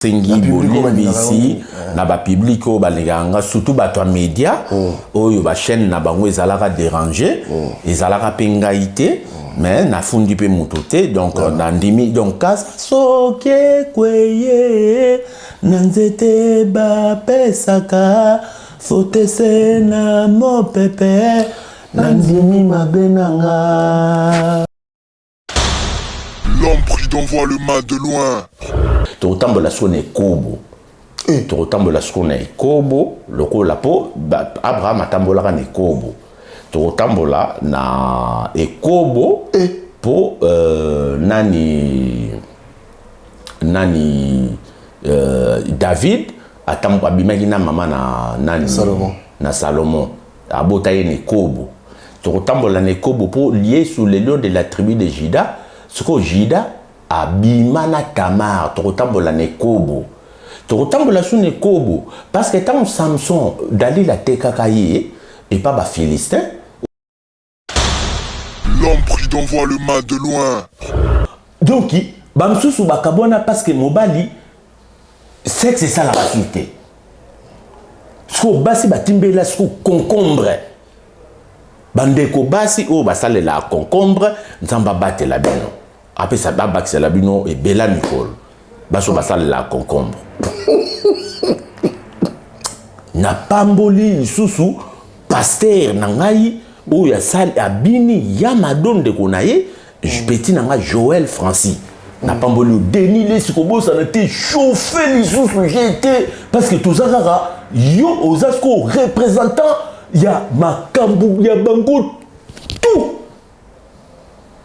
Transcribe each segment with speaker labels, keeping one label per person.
Speaker 1: Sengi bolimbisi na bapublic oyo balingaka nga, surtout bato ya media oyo bachaîne na bango ezalaka déranger, ezalaka mpe ngai te, mais nafundi mpe moto te. Donc nandimi. Donc kasa soki ekweye na nzete, bapesaka fotese na mopepe. Nandimi mabe na nga.
Speaker 2: L'homme prudent voit le mal de loin.
Speaker 1: Tokotambola sikoyo na ekobo. Tokotambola sikoyo na ekobo lokola mpo Abraham atambolaka na ekobo. Tokotambola na ekobo mpo nani nani David abimaki na mama na nani?
Speaker 3: Salomon.
Speaker 1: Na Salomon, abota ye na ekobo. Tokotambola na ekobo mpo Yesu, le lion de la tribu de Juda, sikoyo Juda abima na Tamar. Tokotambola na ekobo. Tokotambola su na ekobo parce que ntango Samson, Dalila atekaka ye epa Bafilistin.
Speaker 2: L'homme prudent voit le mal de loin.
Speaker 1: Donc bamosusu bakabwana parce que mobali, sexe esalaka su te. Sikoyo basi batimbela sikoyo concombre. Bandeko basi oyo basalelaka concombre, Nzambe abatela bino, apesa babakisela bino ebela mikolo. Basi oyo basalelaka concombre, napamboli lisusu pasteur na ngai oyo asali abini ya Mado, ndeko na ye, petit na ngai Joël Francis, napamboli yo. Denis Lesi, kobosana te, chauffe lisusu je te, parce que toza kaka yo, oza sikoyo représentant ya makambo ya bango tout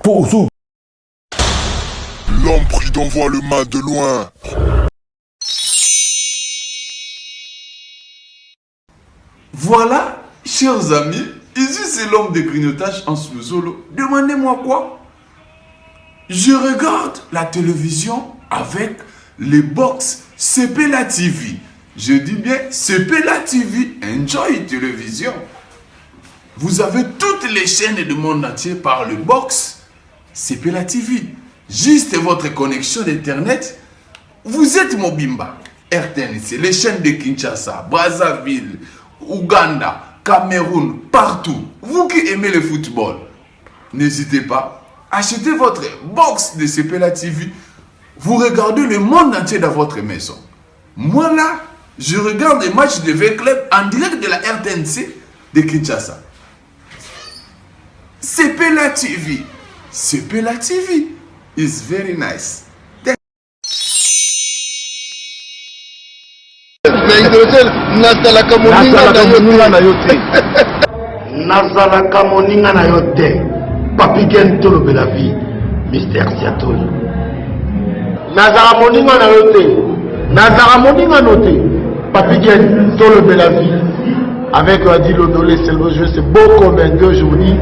Speaker 1: mpo ozo
Speaker 2: L'homme prudent voit le mal de loin.
Speaker 4: Voilà, chers amis, ici c'est l'homme de grignotage en Zolo. Demandez-moi quoi? Je regarde la télévision avec les box CPLA TV. Je dis bien CPLA TV, Enjoy Télévision. Vous avez toutes les chaînes du monde entier par le box CPLA TV. Juste votre connexion d'internet, vous êtes mobimba. RTNC, les chaînes de Kinshasa, Brazzaville, Ouganda, Cameroun, partout. Vous qui aimez le football, n'hésitez pas. Achetez votre box de CPLA TV. Vous regardez le monde entier dans votre maison. Moi là, je regarde les matchs de V-Club en direct de la RTNC de Kinshasa. CPLA TV. CPLA TV is very nice.
Speaker 5: Na hydrogène, nazalaka moninga na yo te.
Speaker 6: Nazalaka moninga na yo te. Papi Gen, tolobela vie, Mister Siatoli. Nazalaka moninga na yo te, nazalaka moninga no te. Papi Gen, tolobela vie avec Adi Londole Selvo. Je c'est beau comme un deux, je vous dis,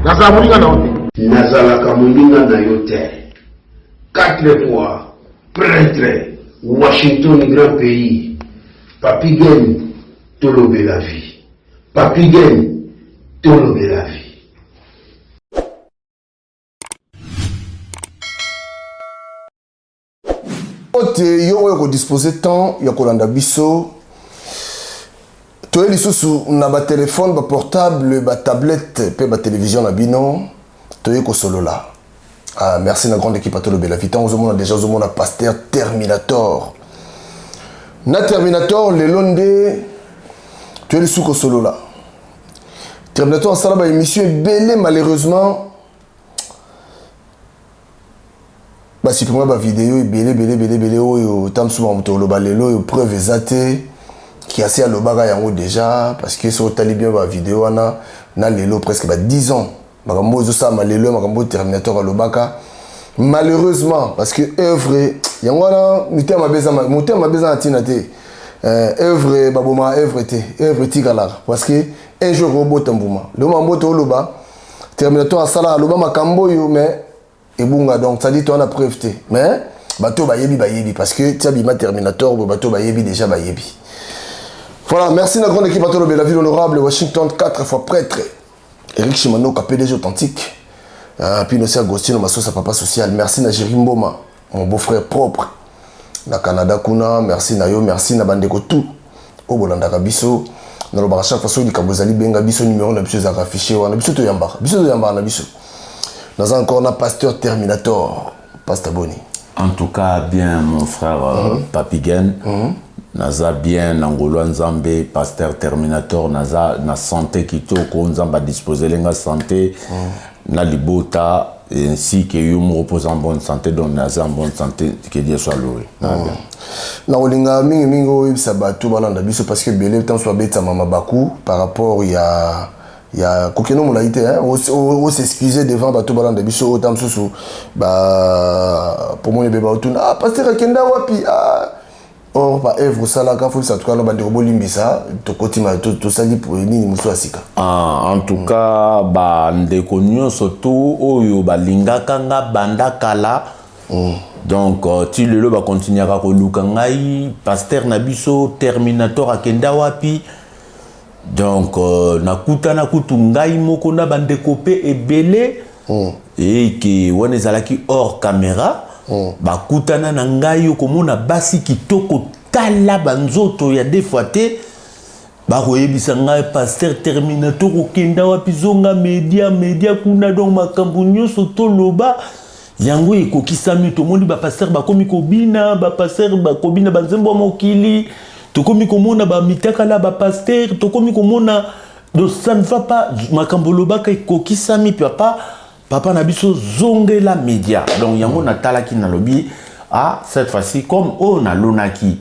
Speaker 6: nazalaka moninga na yo te.
Speaker 7: Nazalaka moninga na yo te. Quatre fois prêtre, Washington grand pays. Papi Gen, tolobela vie. Papi Gen, tolobela vie.
Speaker 3: Ote yo oyo kodispose temps ya kolanda biso, toye lisusu na batelefone, baportable, batablette mpe batelevizio na bino, toye kosolola. Ah, merci na grande équipe atolobela vie. Ntango ozomona déjà, ozomona pasteur Terminator na Terminator. Lelo nde toye lisusu kosolola. Terminator asala baémission ebele, malheureusement basupprima bavideo ebele ebele ebele ebele. Oyo ta mosusu makambo toloba lelo oyo, preuve eza te kiasi alobaka yango déjà, parce que soki otali bien bavideo wana na lelo, presque ba 10 ans, makambo oyo ezosalama lelo ya makambo oyo Terminator alobaka, malheureusement, parce que œuvre yango wana, motema mabe eza, motema mabe eza na ntina te. Œuvre babomaka œuvre te, œuvre etikalaka, parce que un jour ekobota mbuma. Lelo makambo oyo toloba, Terminator asala, aloba makambo oyo, mais ebunga. Donc c'est-à-dire toza na preuve te, mais bato bayebi, bayebi, parce que tia bima Terminator boye, bato bayebi déjà, bayebi. Voilà, merci na grande équipe atolobela ville, honorable Washington, quatre fois prêtre, Eric Chimanoka, PDG authentique, Pino Agostino Masosa, papa social. Merci na Jerry Mboma, mon beau-frère propre. Na Canada kuna, merci na yo, merci na bandeko tout oyo bolandaka biso. Nalobaka chaque fois, soki likambo ezali, benga biso, numéro na biso ezalaka affiché wana. Biso toyambaka, biso toyambaka na biso. Naza encore na pasteur Terminator. Pasteur, boni?
Speaker 1: En tout cas bien, mon frère Papigen. Naza bien na ngolu ya Nzambe. Pasteur Terminator, naza na santé kitoko. Nzambe adisposele nga santé na libota, ainsi que yo moko mpoza en bonne santé. Donc naza en bonne santé, que Dieu soit loué.
Speaker 3: Na kolinga mingimingi oyebisa bato balanda biso, parce que ebele ntanso babetama mabaku par rapport ya kokende molai te. Os'excuse devant bato balanda biso oyo ta mosusu pomoni ebe baotuna: "Ah, pasteur akenda wapi?" Ah, or baœuvre osalaka, faut bisa tukana bandeko bolimbisa, tokotima, tosali nini mosusu ya sika.
Speaker 1: Ah, en tout cas bandeko nyonso to oyo balingaka nga banda kala, donc ti lelo bakontinuaka koluka ngai: "Pasteur na biso Terminator akenda wapi?" Donc nakutana kutu ngai moko na bandeko mpe ebele eke wana ezalaki hors caméra. Bakutana na ngai, okomona basi kitoko, tala banzoto ya deux fois te, bakoyebisa ngai: "Pasteur Terminator okenda wapi? Zonga média, média kuna." Donc makambo nyonso toloba yango ekokisami. Tomoni bapasteur bakomi kobina, bapasteur bakobina banzembo ya mokili, tokomi komona bamitakala bapasteur, tokomi komona. Donc ça ne va pas. Makambo olobaka ekokisami. Papa, papa na biso, zongela média. Donc yango natalaki, nalobi: "Ah, cette fois-ci, comme oyo nalonaki,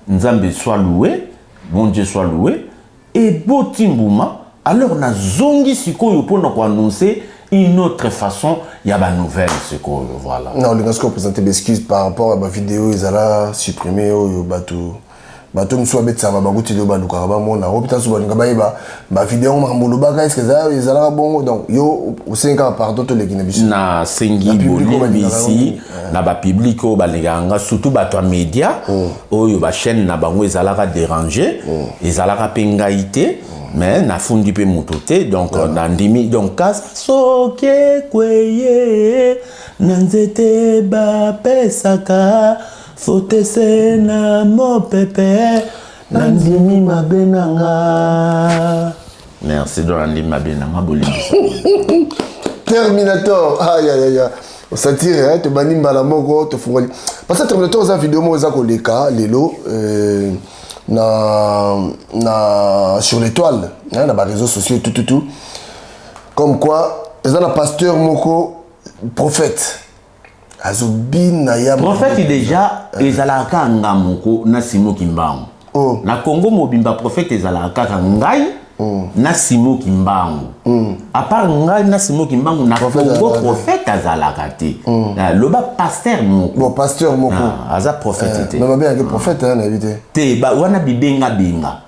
Speaker 1: Nzambe soit loué, bon Dieu soit loué, eboti mbuma." Alors nazongi sikoyo mpona koannoncer une autre façon ya banouvelle sikoyo, voilà.
Speaker 3: Na olinga sikoyo présenter baexcuse par rapport ya bavideo ezala supprime, oyo bato mosusu babetisaka bakuti oyo balukaka bamona oyo mpe so balinga bayeba bavideo yango, makambo olobaka, est-ce ezalaka bongo? Donc yo osengi kaka pardon, toleki na biso.
Speaker 1: Nasengi bolimbisi na bapublic oyo balingaka nga, surtout bato ya média oyo bachaîne na bango ezalaka déranger. Ezalaka mpe ngai te, mais nafundi mpe moto te. Donc nandimi. Donc kasa soki ekweye na nzete, bapesaka fotese na mopepe. Nandimi mabe na nga, merci. Donc nandimi mabe na nga, bolimbisa.
Speaker 3: Terminator, ayayaya, osatire. Tobandi mbala moko, tofungoli. Parce que Terminator, eza video moko eza koleka lelo na sur l'étoile, hein, na baréseaux sociaux, tout, tout, tout, comme quoi eza na pasteur moko prophète azobina ya
Speaker 1: Prophète déjà ezalaka kaka nga moko na Simo Kimbangu.
Speaker 3: Oh.
Speaker 1: Na Congo mobimba, prophète ezalaka kaka ngai na Simo Kimbangu. À part ngai na Simo Kimbangu, na
Speaker 3: Prophète
Speaker 1: Congo
Speaker 3: azalaka te.
Speaker 1: prophète azalaka te. Ah, loba pasteur moko.
Speaker 3: Bon, pasteur moko.
Speaker 1: Ah, aza prophète te.
Speaker 3: Mais babengaki prophète, hein, nayebi te.
Speaker 1: Te, wana bibengabenga,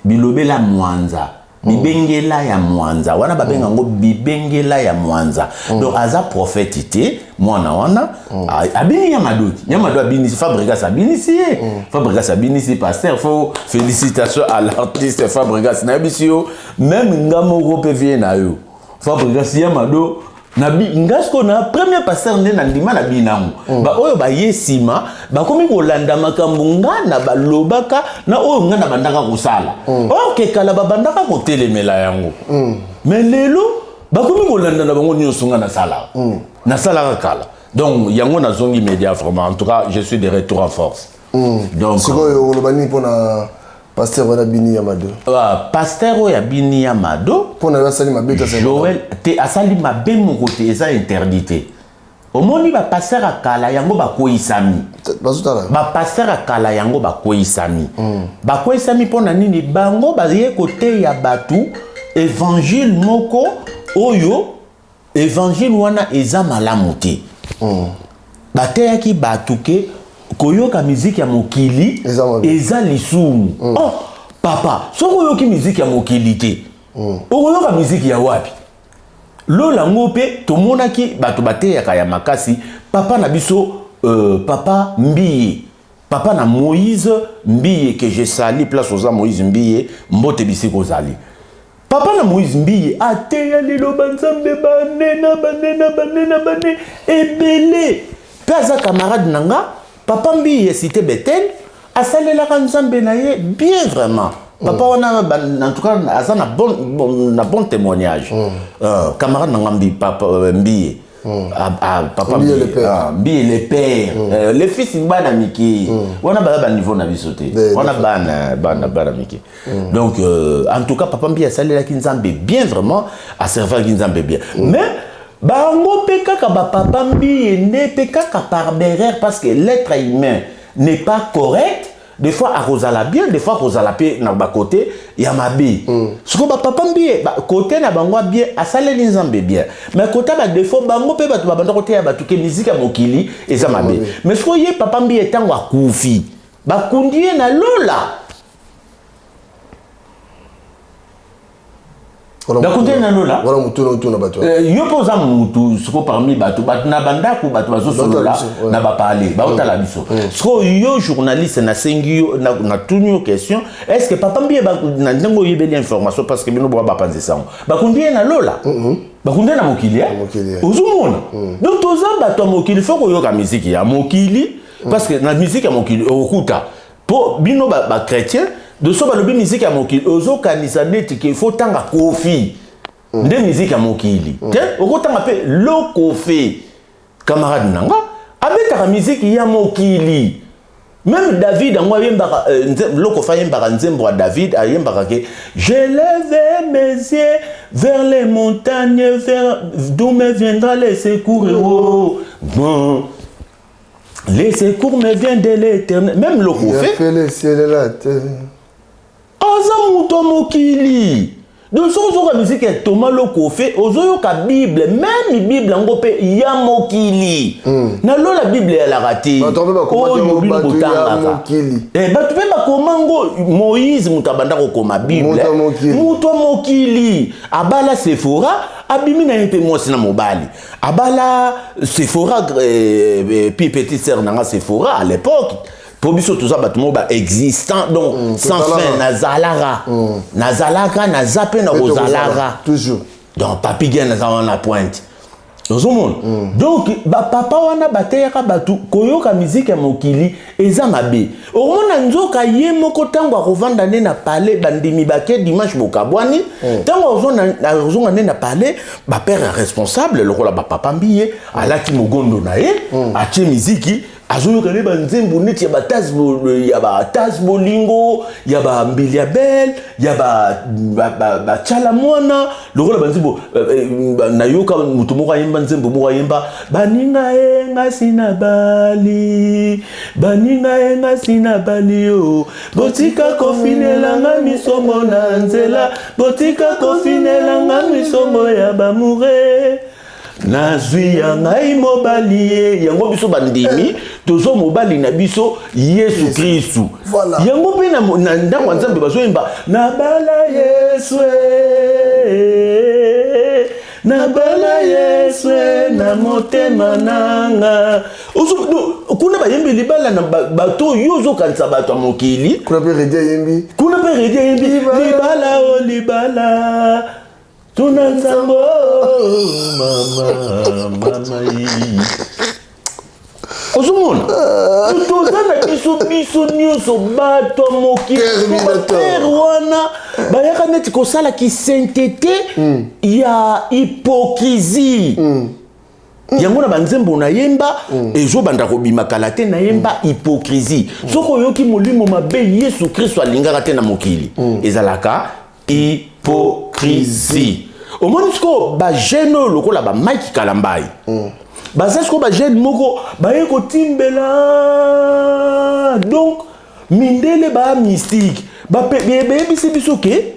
Speaker 1: bilobela mwanza, bibengela ya mwanza wana, babenga yango bibengela ya mwanza. Donc aza prophète te. Mwana wana abini ya madoti, ya mado abinisi Fabrigas, abinisi ye Fabrigas, abinisi pasteur. Faut félicitation à l'artiste Fabrigas. Nayebisi yo, même nga moko mpe vie na yo Fabrigas ya mado nga sikoyo na premier pasteur nde na ndima na binango. Baoyo baye nsima bakomi kolanda makambo nga na balobaka na oyo nga na bandaka kosala. Or ke kala babandaka kotelemela yango, mais lelo bakomi kolanda na bango nyonso nga nasalaka, nasalaka kala. Donc yango nazongi média vraiment. En tout cas, je suis de retour en force. Donc
Speaker 3: Sikoyo oloba nini mpona pasteur wana bini ya mado?
Speaker 1: Pasteur oyo abini ya mado,
Speaker 3: Mpona yo, asali mabe to asali mabe?
Speaker 1: Joel te, asali mabe moko te, eza interdit te. Omoni, bapasteur ya kala yango bakweyisami.
Speaker 3: Bazotala.
Speaker 1: Bapasteur ya kala yango bakweyisami. Bakweyisami mpo na nini? Bango baye koteya bato évangile moko oyo évangile wana eza malamu te. Bateyaki bato ke koyoka miziki ya mokili
Speaker 3: Eza mabe.
Speaker 1: eza lisumu. Oh papa, soki oyoki miziki ya mokili te, okoyoka miziki ya wapi? Lola yango mpe tomonaki bato bateyaka ya makasi. Papa na biso papa Mbiye, papa na Moïse Mbiye, que je sali place oza. Moïse Mbiye, mbote bisika ozali. Papa na Moïse Mbiye ateya liloba Nzambe banena banena banena bane ebele, mpe aza camarade na nga. Papa Mbiye cité Bethel asalelaka Nzambe na ye bien vraiment. Papa wana en tout cas aza na bon, bon, na bon témoignage. Camarade na nga Mbi, papa Mbiye. Ah, ah, papa
Speaker 3: Mbiye
Speaker 1: Mbiye,
Speaker 3: le père.
Speaker 1: Ah, Mbiye le père. Le fils bana mike. Wana baza ba niveau na biso te. Wana bana bana bana mike. Donc en tout cas papa Mbiye asalelaki Nzambe bien vraiment, aservaki Nzambe bien. Mais bango pe kaka ba papa Mbiye nde pe kaka par derrière parce que l'être humain n'est pas correct. Des fois akozala bien, des fois akozala pe na ba côté ya mabe. Siko ba papa Mbiye ba côté na bango bien asaleli Nzambe bien. Mais côté ba défaut bango pe bato ba banda côté ya bato ke musique ya mokili eza mabe. Mais siko ye papa Mbiye tango akufi, bakundi ye na lola. Bakundi ye na lola.
Speaker 3: Wana mutu na mutu na bato.
Speaker 1: Yo mpe oza mutu siko parmi bato, bato na bandako, bato bazosolola
Speaker 3: Bato biso, ouais.
Speaker 1: na bapale, baotala biso. Siko yo journaliste nasengi yo, natuni yo question, est-ce que papa Mbiye na ndenge oyebeli information parce que bino boa bapanzi sango. Bakundi ye na lola. Bakundi ye na mokili, hein?
Speaker 3: Na mokili, hein.
Speaker 1: Ozomona. Donc toza bato ya mokili, faut koyoka musique ya mokili, parce que na musique ya mokili okuta. Po bino ba chrétien, de so balobi musique ya mokili, ozokanisa neti ke faut tanga Kofi. Nde musique ya mokili. Te, okotanga pe lo Kofi. Camarade nanga, abetaka musique ya mokili. Même David, yango ayembaka lo Kofi ayembaka nzembo ya David, ayembaka ke je lève mes yeux vers les montagnes, vers d'où me viendra le secours. Oh, bon. Les secours me viennent de l'Éternel. Même le
Speaker 3: Il a
Speaker 1: Kofi.
Speaker 3: fait le ciel et la terre.
Speaker 1: Aza moto mokili. Donc soki ozoyoka musique ya Thomas Lokofe, ozoyoka Bible, même Bible yango pe ya mokili. Na lola Bible eyalaka te.
Speaker 3: Bato mpe bakoma
Speaker 1: Oyo
Speaker 3: te yango
Speaker 1: bino
Speaker 3: bato ya
Speaker 1: botangaka.
Speaker 3: mokili.
Speaker 1: Bato mpe bakoma ngo Moïse moto abanda kokoma Bible.
Speaker 3: Moto ya mokili.
Speaker 1: Moto ya mokili. Abala Sephora, abimi na ye mpe mwasi na mobali. Abala Sephora puis petite sœur nanga Sephora à l'époque. Po biso toza bato moko ba existant, donc sans
Speaker 3: Tozalaka.
Speaker 1: fin, nazalaka. Nazalaka, naza pe na
Speaker 3: Pe
Speaker 1: kozalaka.
Speaker 3: tokozala. Toujours.
Speaker 1: Donc papi Gen aza wana pointe. Ozomona? Donc ba papa wana bateyaka bato koyoka musique ya mokili eza mabe. Okomona nzoka ye moko tango akovanda nde na palais, bandimi bake dimanche bokabwani, tango akozonga nde na palais, ba père ya responsable lokola ba papa Mbiye, alati mogondo na ye, atie miziki, azoyoka nde ba nzembo neti ya ba tas bo-, ya ba tas bolingo, ya ba Mbilia Bel, ya ba Tshala Mwana, lokola ba nzembo nayoka moto moko ayemba nzembo moko ayemba, baninga ye nga sina bali, baninga ye nga sina bali yo, botika kofinela nga misongo na nzela, botika kofinela nga misongo ya bamoure. Nazwi ya ngai mobali ye. Yango biso bandimi, tozo mobali na biso Yesu Kristu.
Speaker 3: Voilà.
Speaker 1: Yango mpe na ndako ya Nzambe bazoyemba, nabala Yesu, nabala Yesu na motema nanga. Kuna bayembi libala na bato oyo ozokanisa bato ya mokili.
Speaker 3: Kuna mpe Redi ayembi.
Speaker 1: Kuna mpe Redi ayembi.
Speaker 3: Libala.
Speaker 1: Libala, oh, libala. Tuna nzambo, mama, mama yi. Ozomona? Toza na biso, biso nyonso bato ya mokili.
Speaker 3: Terminator.
Speaker 1: Père wana bayaka neti kosala kisainteté ya hypocrisie. Yango na banzembo nayemba, ezobanda kobima kala te, nayemba hypocrisie. Soki oyoki molimo mabe Yesu Kristo alingaka te na mokili, ezalaka hypocrisie. Omoni sikoyo ba jeune oyo lokola ba Mike Kalambay. Baza sikoyo ba jeune moko baye kotimbela. Donc mindele ba mystique. Ba pe, be, beyebisi biso ke,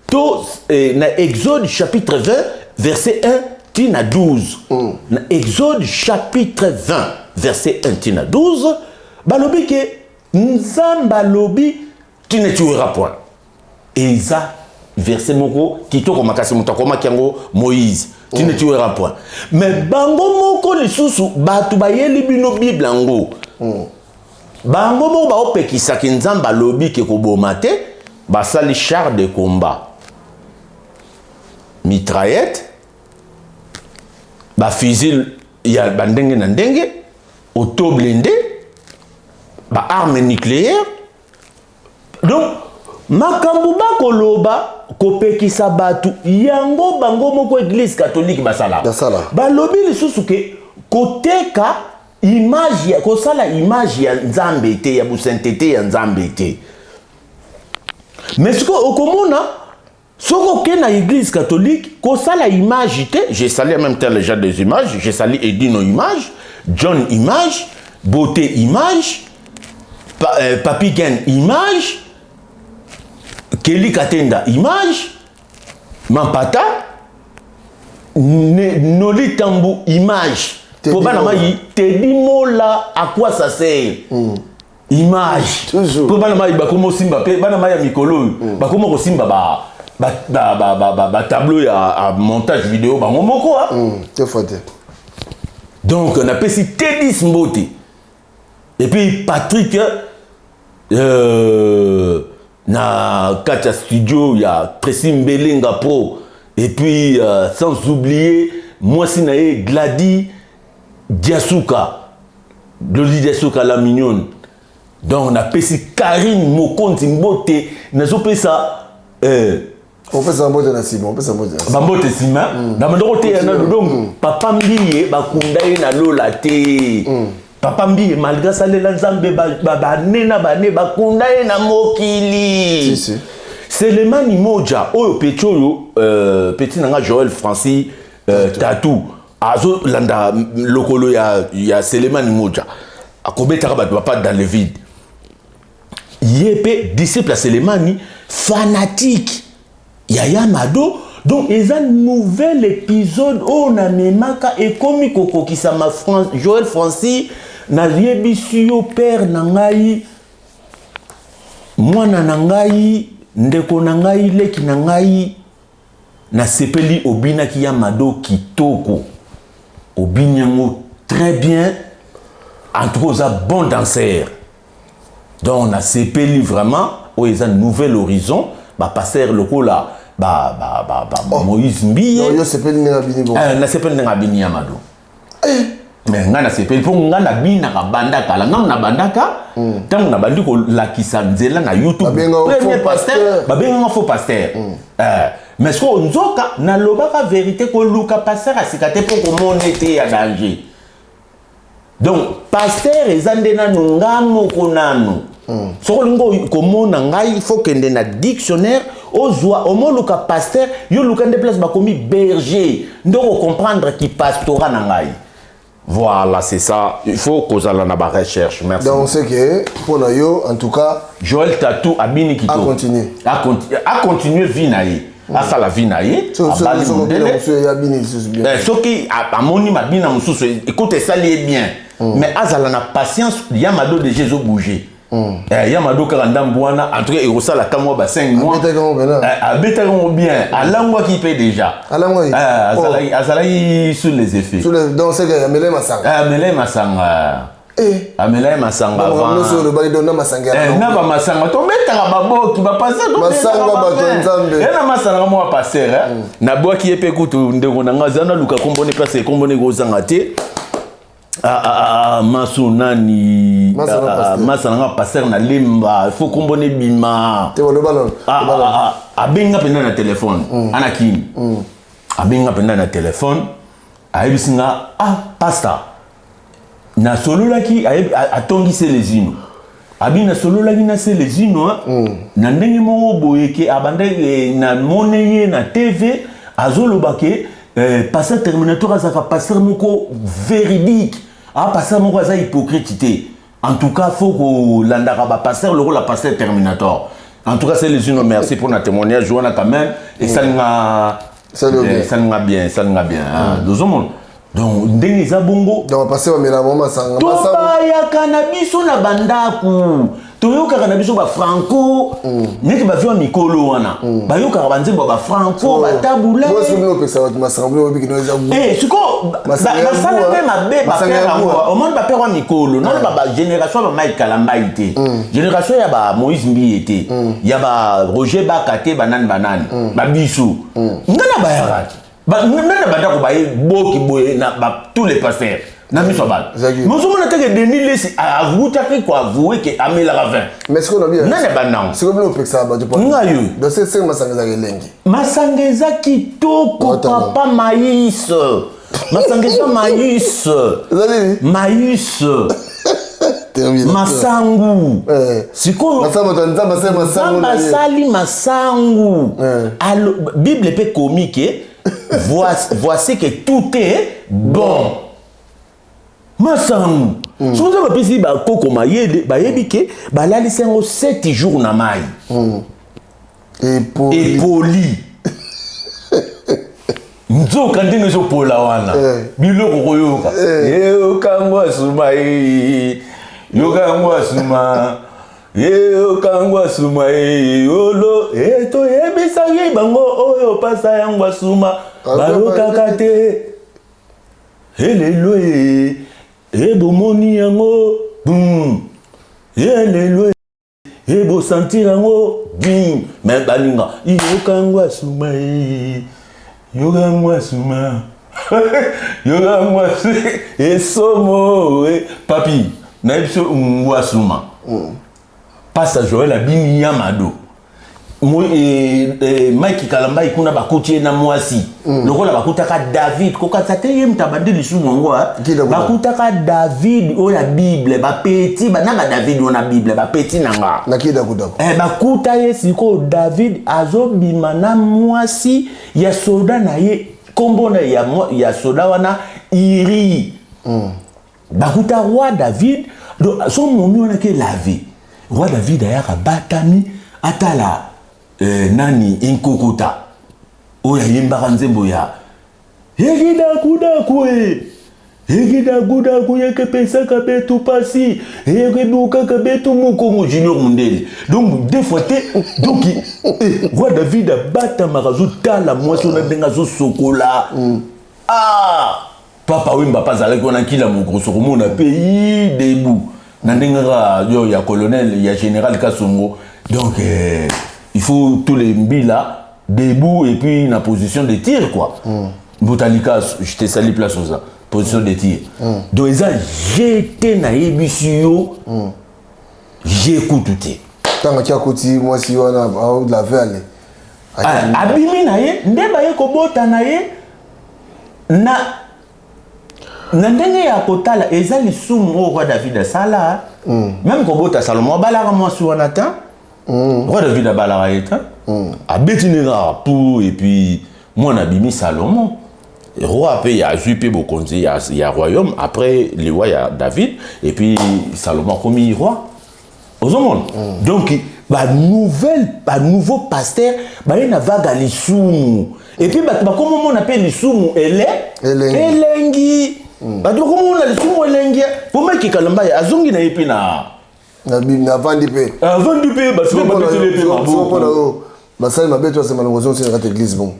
Speaker 1: to na Exode chapitre 20 verset 1 ti na 12. Na Exode chapitre 20 verset 1 ti na 12, balobi ke Nzambe alobi tu ne tueras point. Eza verset moko kitoko makasi moto akomaki yango Moïse. Tu ne tueras point. Mais bango moko lisusu bato bayeli bino Bible yango. Bango moko baopekisaki Nzambe alobi ke koboma te, basali char de combat. Mitraillette, ba fusil ya ba ndenge na ndenge. Auto blindé, ba armes nucléaires. Donc makambo bakoloba kopekisa bato yango, bango moko église catholique basala.
Speaker 3: Basala.
Speaker 1: Balobi lisusu ke koteka image ya kosala image ya Nzambe te, ya bosainteté ya Nzambe te. Mais sikoyo okomona, soki okei na église catholique, kosala image te. Je salue en même temps les gens des images. Je salue Edino Image, John Image, Beauté Image, Papi Gen Image, Kelly Katenda Image, Mampata Noli Tambu Image.
Speaker 3: Teddy
Speaker 1: po bana
Speaker 3: Mola.
Speaker 1: Mai Tedi Mola, à quoi ça sert image?
Speaker 3: Toujours.
Speaker 1: Po bana mai bakoma osimba mpe bana mai ya mikolo oyo bakoma kosimba batableau ya montage vidéo bango moko, ah.
Speaker 3: Te fois te.
Speaker 1: Donc napesi Tedis mbote et puis Patrick na kati ya studio ya Tracy Mbelenga Pro et puis sans oublier mwasi na ye Gladi Diasuka, Glodi Diasuka la mignonne. Donc napesi Karine Mokonzi mbote, nazopesa
Speaker 3: Opesa mbote na nsima, opesa mbote na nsima.
Speaker 1: Bambote nsima na bandoko te ya nano. Donc papa Mbiye, bakunda ye na lola te. Papa Mbiye, malgré asalela Nzambe bane na bane, bakunda ye na mokili.
Speaker 3: Si, si.
Speaker 1: Selemani Moja oyo, petit oyo, petit na nga Joel Francis Tatu azolanda lokolo ya Selemani Moja, akobetaka bato bapa dans le vide. Ye mpe disciple ya Selemani, fanatique ya Yamado. Donc eza nouvel épisode oyo namemaka, ekomi kokokisama. Joel Francis, nayebisi yo, père na ngai, mwana na ngai, ndeko na ngai, leki na ngai, nasepeli. Obinaki ya Mado kitoko, obini yango très bien. En tout cas oza bon danseur. Donc nasepeli vraiment. Oyo eza nouvel horizon, bapasteur lokola ba
Speaker 3: Oh.
Speaker 1: Moïse Mbiye.
Speaker 3: Yo sepeli ndenge abini bon?
Speaker 1: Eh, nasepeli ndenge abini ya Mado. Mais ngai nasepeli mpo ngai nabinaka banda kala. Ngai nabandaka ntango nabandi kolakisa nzela na YouTube,
Speaker 3: Babengaka
Speaker 1: premier
Speaker 3: faux
Speaker 1: pasteur,
Speaker 3: pasteur.
Speaker 1: babengaka faux pasteur. Eh, mais sikoyo nzoka nalobaka vérité. Koluka pasteur asika te mpo komona ete ya danger. Donc pasteur eza nde nanu nga moko nanu. Soki olingi komona ngai, faut kende na dictionnaire, ozwa omoluka pasteur. Yo luka nde place bakomi berger, nde okocomprendre ki pastorat na ngai. Voilà, c'est ça, il faut kozala na barecherche. Merci.
Speaker 3: Donc c'est que mpo na yo, en tout cas,
Speaker 1: Joel Tatu abini kitoko.
Speaker 3: Acontinue.
Speaker 1: Acontinue vie na ye, asala vie na ye, abali
Speaker 3: sokobina
Speaker 1: mondele.
Speaker 3: Mosusu ya bini lisusu bien.
Speaker 1: Eh, soki amoni mabina mosusu ekota, esali ye bien, mais azala na patience. Ya Mado déjà ezobouge. Eh, ya Mado kaka ndambu wana, en tout cas ekosala ata mwa ba 5 mois.
Speaker 3: Abetaki yango pena.
Speaker 1: Eh, abetaki yango bien, alangwaki mpe déjà.
Speaker 3: Alangwaki?
Speaker 1: Eh, azalaki sous les effets.
Speaker 3: Donc c'est que amele masanga?
Speaker 1: Eh, amela ye masanga.
Speaker 3: Eh.
Speaker 1: Amela ye masanga
Speaker 3: nyonso
Speaker 1: avant.
Speaker 3: olobaki, donc na masanga ya
Speaker 1: Eh, na bamasanga tobetaka baboki, bapasteur.
Speaker 3: Masanga, bato ya Nzambe.
Speaker 1: Ye na masalaka mwa pasteur, eh. Nabwaki ye mpe kutu ndeko na ngai aza naluka komboni place, ekomboni ekozanga te. Ah, ah, ah, maso nani?
Speaker 3: Masa na
Speaker 1: Ah, ah,
Speaker 3: pasteur.
Speaker 1: masa nanga pasteur na Lemba, il faut komboni ebima.
Speaker 3: Te, baloba nano.
Speaker 1: Ah, ah, ah, abenga mpenza na telefone, ana kini, abenga mpenza na telefone, ayebisi nga: "Ah pasteur, nasololaki." Atongi Selezino, abi nasololaki na Selezino na ndenge moko boye ke abanda namone ye na TV, azoloba ke pasteur Terminator azalaka pasteur moko véridique, a pasteur moko aza hypocrite te. En tout cas faut kolandaka bapasteur lokola pasteur Terminator. En tout cas Selezino, merci pour na témoignage wana quand même, esalinga
Speaker 3: Esali yo bien.
Speaker 1: Esalinga bien, esalinga bien. Tozomona donc ndenge eza bongo.
Speaker 3: Donc bapasteur bamela bango masanga, masanga.
Speaker 1: Tobayaka na biso na bandako, toyokaka na biso bafranco neti bavio ya mikolo wana, bayokaka banzembo ya bafranco batabula.
Speaker 3: Boso bino opekisa bato masanga, bino obiki no eza goût.
Speaker 1: Eh, sikoyo
Speaker 3: Masanga ya
Speaker 1: basala
Speaker 3: goût,
Speaker 1: mpe
Speaker 3: hein.
Speaker 1: mabe.
Speaker 3: Masanga ya
Speaker 1: Bapère yango
Speaker 3: goût, hein.
Speaker 1: omoni, bapère wa mikolo nano, bagénération ya baMike Kalambai te, génération ya baMoïse Mbiye te, ya baRoger Baka te, banani banani babiso. Nga na bayaka te, nga na bandako baye boki boye na tous les pasteurs. Na miso ya bato. Mais ozomona te ke Denis Lessi awutaki koavoue ke amelaka vin.
Speaker 3: Mais sikoyo na
Speaker 1: nani abandango?
Speaker 3: Sikoyo bino opekisaka bato mpo
Speaker 1: ngai oyo.
Speaker 3: Donc se masanga ezalaka elengi.
Speaker 1: Masanga eza kitoko papa maïs. Masanga eza maïs.
Speaker 3: Eza nini?
Speaker 1: Maïs. Masangu. Sikoyo
Speaker 3: Nzambe
Speaker 1: asali masangu. Bible mpe komi ke voici que tout est bon. Masangu. Soki Nzambe apesi bakoko mayele, bayebi ke balalisi yango 7 jours na mai. Epoli. Nzoka ndenge ezopola wana biloko koyoka yoka yango asuma, yoka yango asuma, yoka yango asuma, olo toyebisaki bango oyo pasa yango asuma bayokaka te elelo ebomoni yango bum elelo ebosentir yango bum. Me baninga yoka yango asuma, yoka yango asuma, yoka yango asuma esomo papi nayebi so ngo asuma. Pasta Joel abini yamado Mike Kalambai kuna bakuti ye na mwasi lokola bakutaka David kokatisa te ye moto abandi lisumu yango bakutaka David oyo ya Bible bapeti na ba David oyo na Bible bapeti na nga bakuta ye sikoyo David azobima na mwasi ya soda na ye kombo na ya soda wana Iri. Bakuta roi David donc so momi wana ke lave roi David ayaka batami atala nani inkokota oyo ayembaka nzembo ya ekidakudaku ekidakudaku yekepesaka betu pasi ekebukaka betu mokongo Junior Mundele. Donc deux fois te donc roi David abatamaka azotala mwasi wana ndenge azosokola. Papa Wemba pa azalaki wana kila mokroso komona pays debout na ndenge kaka yo ya colonel ya général Kasongo. Donc il faut tous les mbila debout et puis na position de tir quoi. Mbutalika, je te salue place oza position de tir. Donc eza GT na yebisi yo j'écoute te.
Speaker 3: Tango kia koti mwasi wana au la veille.
Speaker 1: Abimi na ye nde baye kobota na ye na ndenge ya kotala eza lisumu oyo roi David asala. Même kobota Salomon abalaka mwasi wana ta. Roi David abalaka ye ta. Abeti ne kaka pour et puis mwana abimi Salomon. Roi pe ya azwi pe bokonzi ya royaume après le roi ya David et puis Salomon akomi roi. Ozomona? Donc ba nouvelle ba nouveau pasteur ba ye na vague lisumu. Et puis bato bakoma mona pe lisumu elengi. Bato bakoma mona lisumu elengi. Po Mike Kalambay azongi na ye pe na
Speaker 3: na vandi pe.
Speaker 1: Avandi pe bato ba beteli pe maboko.
Speaker 3: Basali mabe to asema longozo na kati église bon.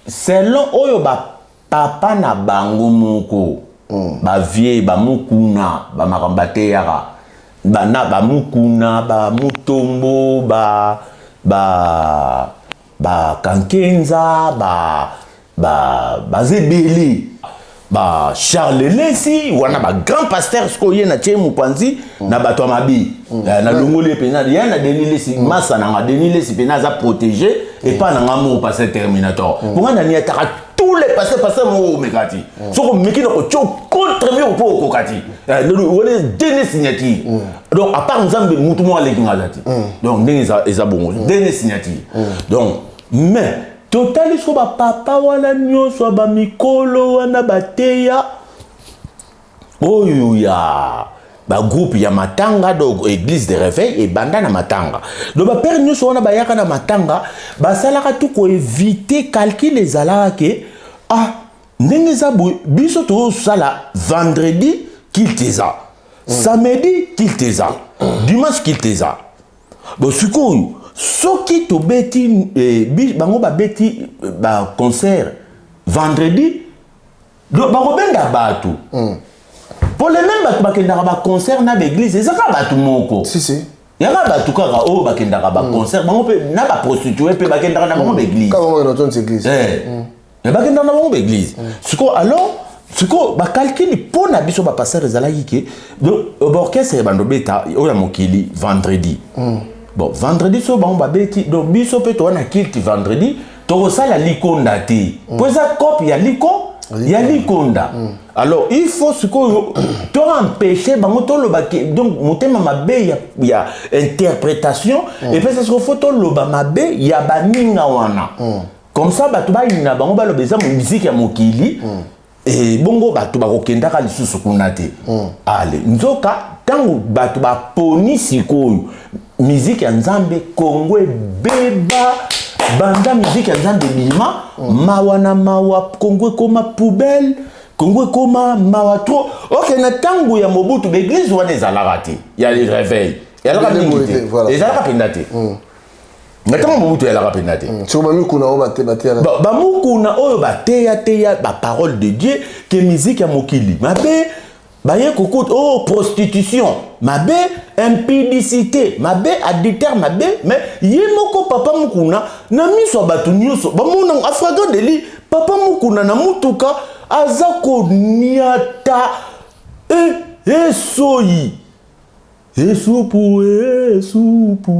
Speaker 1: Selon oyo ba papa na bango moko ba vieux ba mukuna ba makamba te yaka ba na ba mukuna ba mutombo ba ba ba kankenza ba ba bazebeli ba Charles Lessi wana ba grand pasteur siko ye na tie mupanzi na bato ya mabi na longoli ye pena ya na Denis Lessi masa na nga Denis Lessi pena aza protégé et pas na nga moko pasteur Terminator pour nga nani ataka tous les pasteurs pasteur moko omekati soko meki na ko tio contre mur po okokati wana dernier signature donc à part Nzambe mutu moko aleki nga azati donc ndenge eza bongo dernier signature donc mais totali so ba papa wana nyonso ba mikolo wana bateya oyo ya ba groupe ya matanga donc église de réveil ebanda na matanga donc ba père nyonso wana bayaka na matanga basalaka tout ko éviter calcul ezalaka ke ah ndenge eza boye biso tozosala vendredi culte eza samedi culte eza dimanche culte eza bon sikoyo soki tobeti bango babeti ba concert vendredi donc bakobenga bato pour les mêmes bato bakendaka ba concert na ba église ezaka bato moko
Speaker 3: si si
Speaker 1: yaka bato kaka oyo bakendaka ba concert bango pe na ba prostituée pe bakendaka na bango ba église
Speaker 3: kaka bango na église
Speaker 1: eh bakendaka na bango ba église sikoyo alors Sikoyo bacalcul mpo na biso bapasteur ezalaki ke baorchestre ebanda obeta oyo ya mokili vendredi. Bon, vendredi so bango babeti, donc biso mpe toza na culte vendredi, tokosala likonda te mpo eza cope ya liko ya likonda. Alors il faut sikoyo to empêcher bango toloba ke, donc motema mabe ya interprétation epesa sikoyo faut toloba mabe ya baninga wana. Comme ça bato bayina bango, baloba eza musique ya mokili. E bongo bato bakokendaka lisusu kuna te. Ale nzoka ntango bato baponi sikoyo musique ya Nzambe, Kongo ebeba. Banda musique ya Nzambe ebima, mawa na mawa, Kongo ekoma poubelle, Kongo ekoma mawa trop. Ok, na ntango ya Mobutu baéglise wana ezalaka te, ya réveil ezalaka mingi te, ezalaka mpenza te. Na ntango Mobutu ezalaka mpenza te.
Speaker 3: Soko bamikuna oyo bateya,
Speaker 1: bamukuna oyo bateyateya baparole de Dieu ke musique ya mokili mabe, baye kokuta oh prostitution mabe, impudicité mabe, adultère mabe. Mais ye moko papa Mukuna, na miso ya bato nyonso bamona en flagrant délit, papa Mukuna na mutuka aza koniata esoyi esupu esupu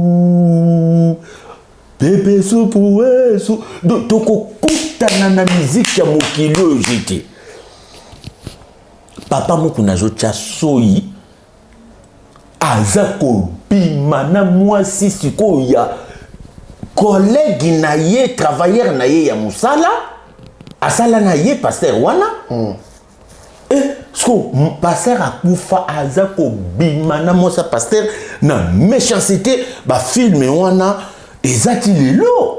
Speaker 1: pepe supu esu. Donc tokokutana na miziki ya mokili oyo jete papa Mokuna azotya soyi, aza kobima na mwasi sikoyo ya collègue na ye, travailleur na ye ya mosala asala na ye, pasteur wana. Siko pasteur akufa, aza kobima na mwasi ya pasteur na méchanceté. Bafilm wana eza ti lelo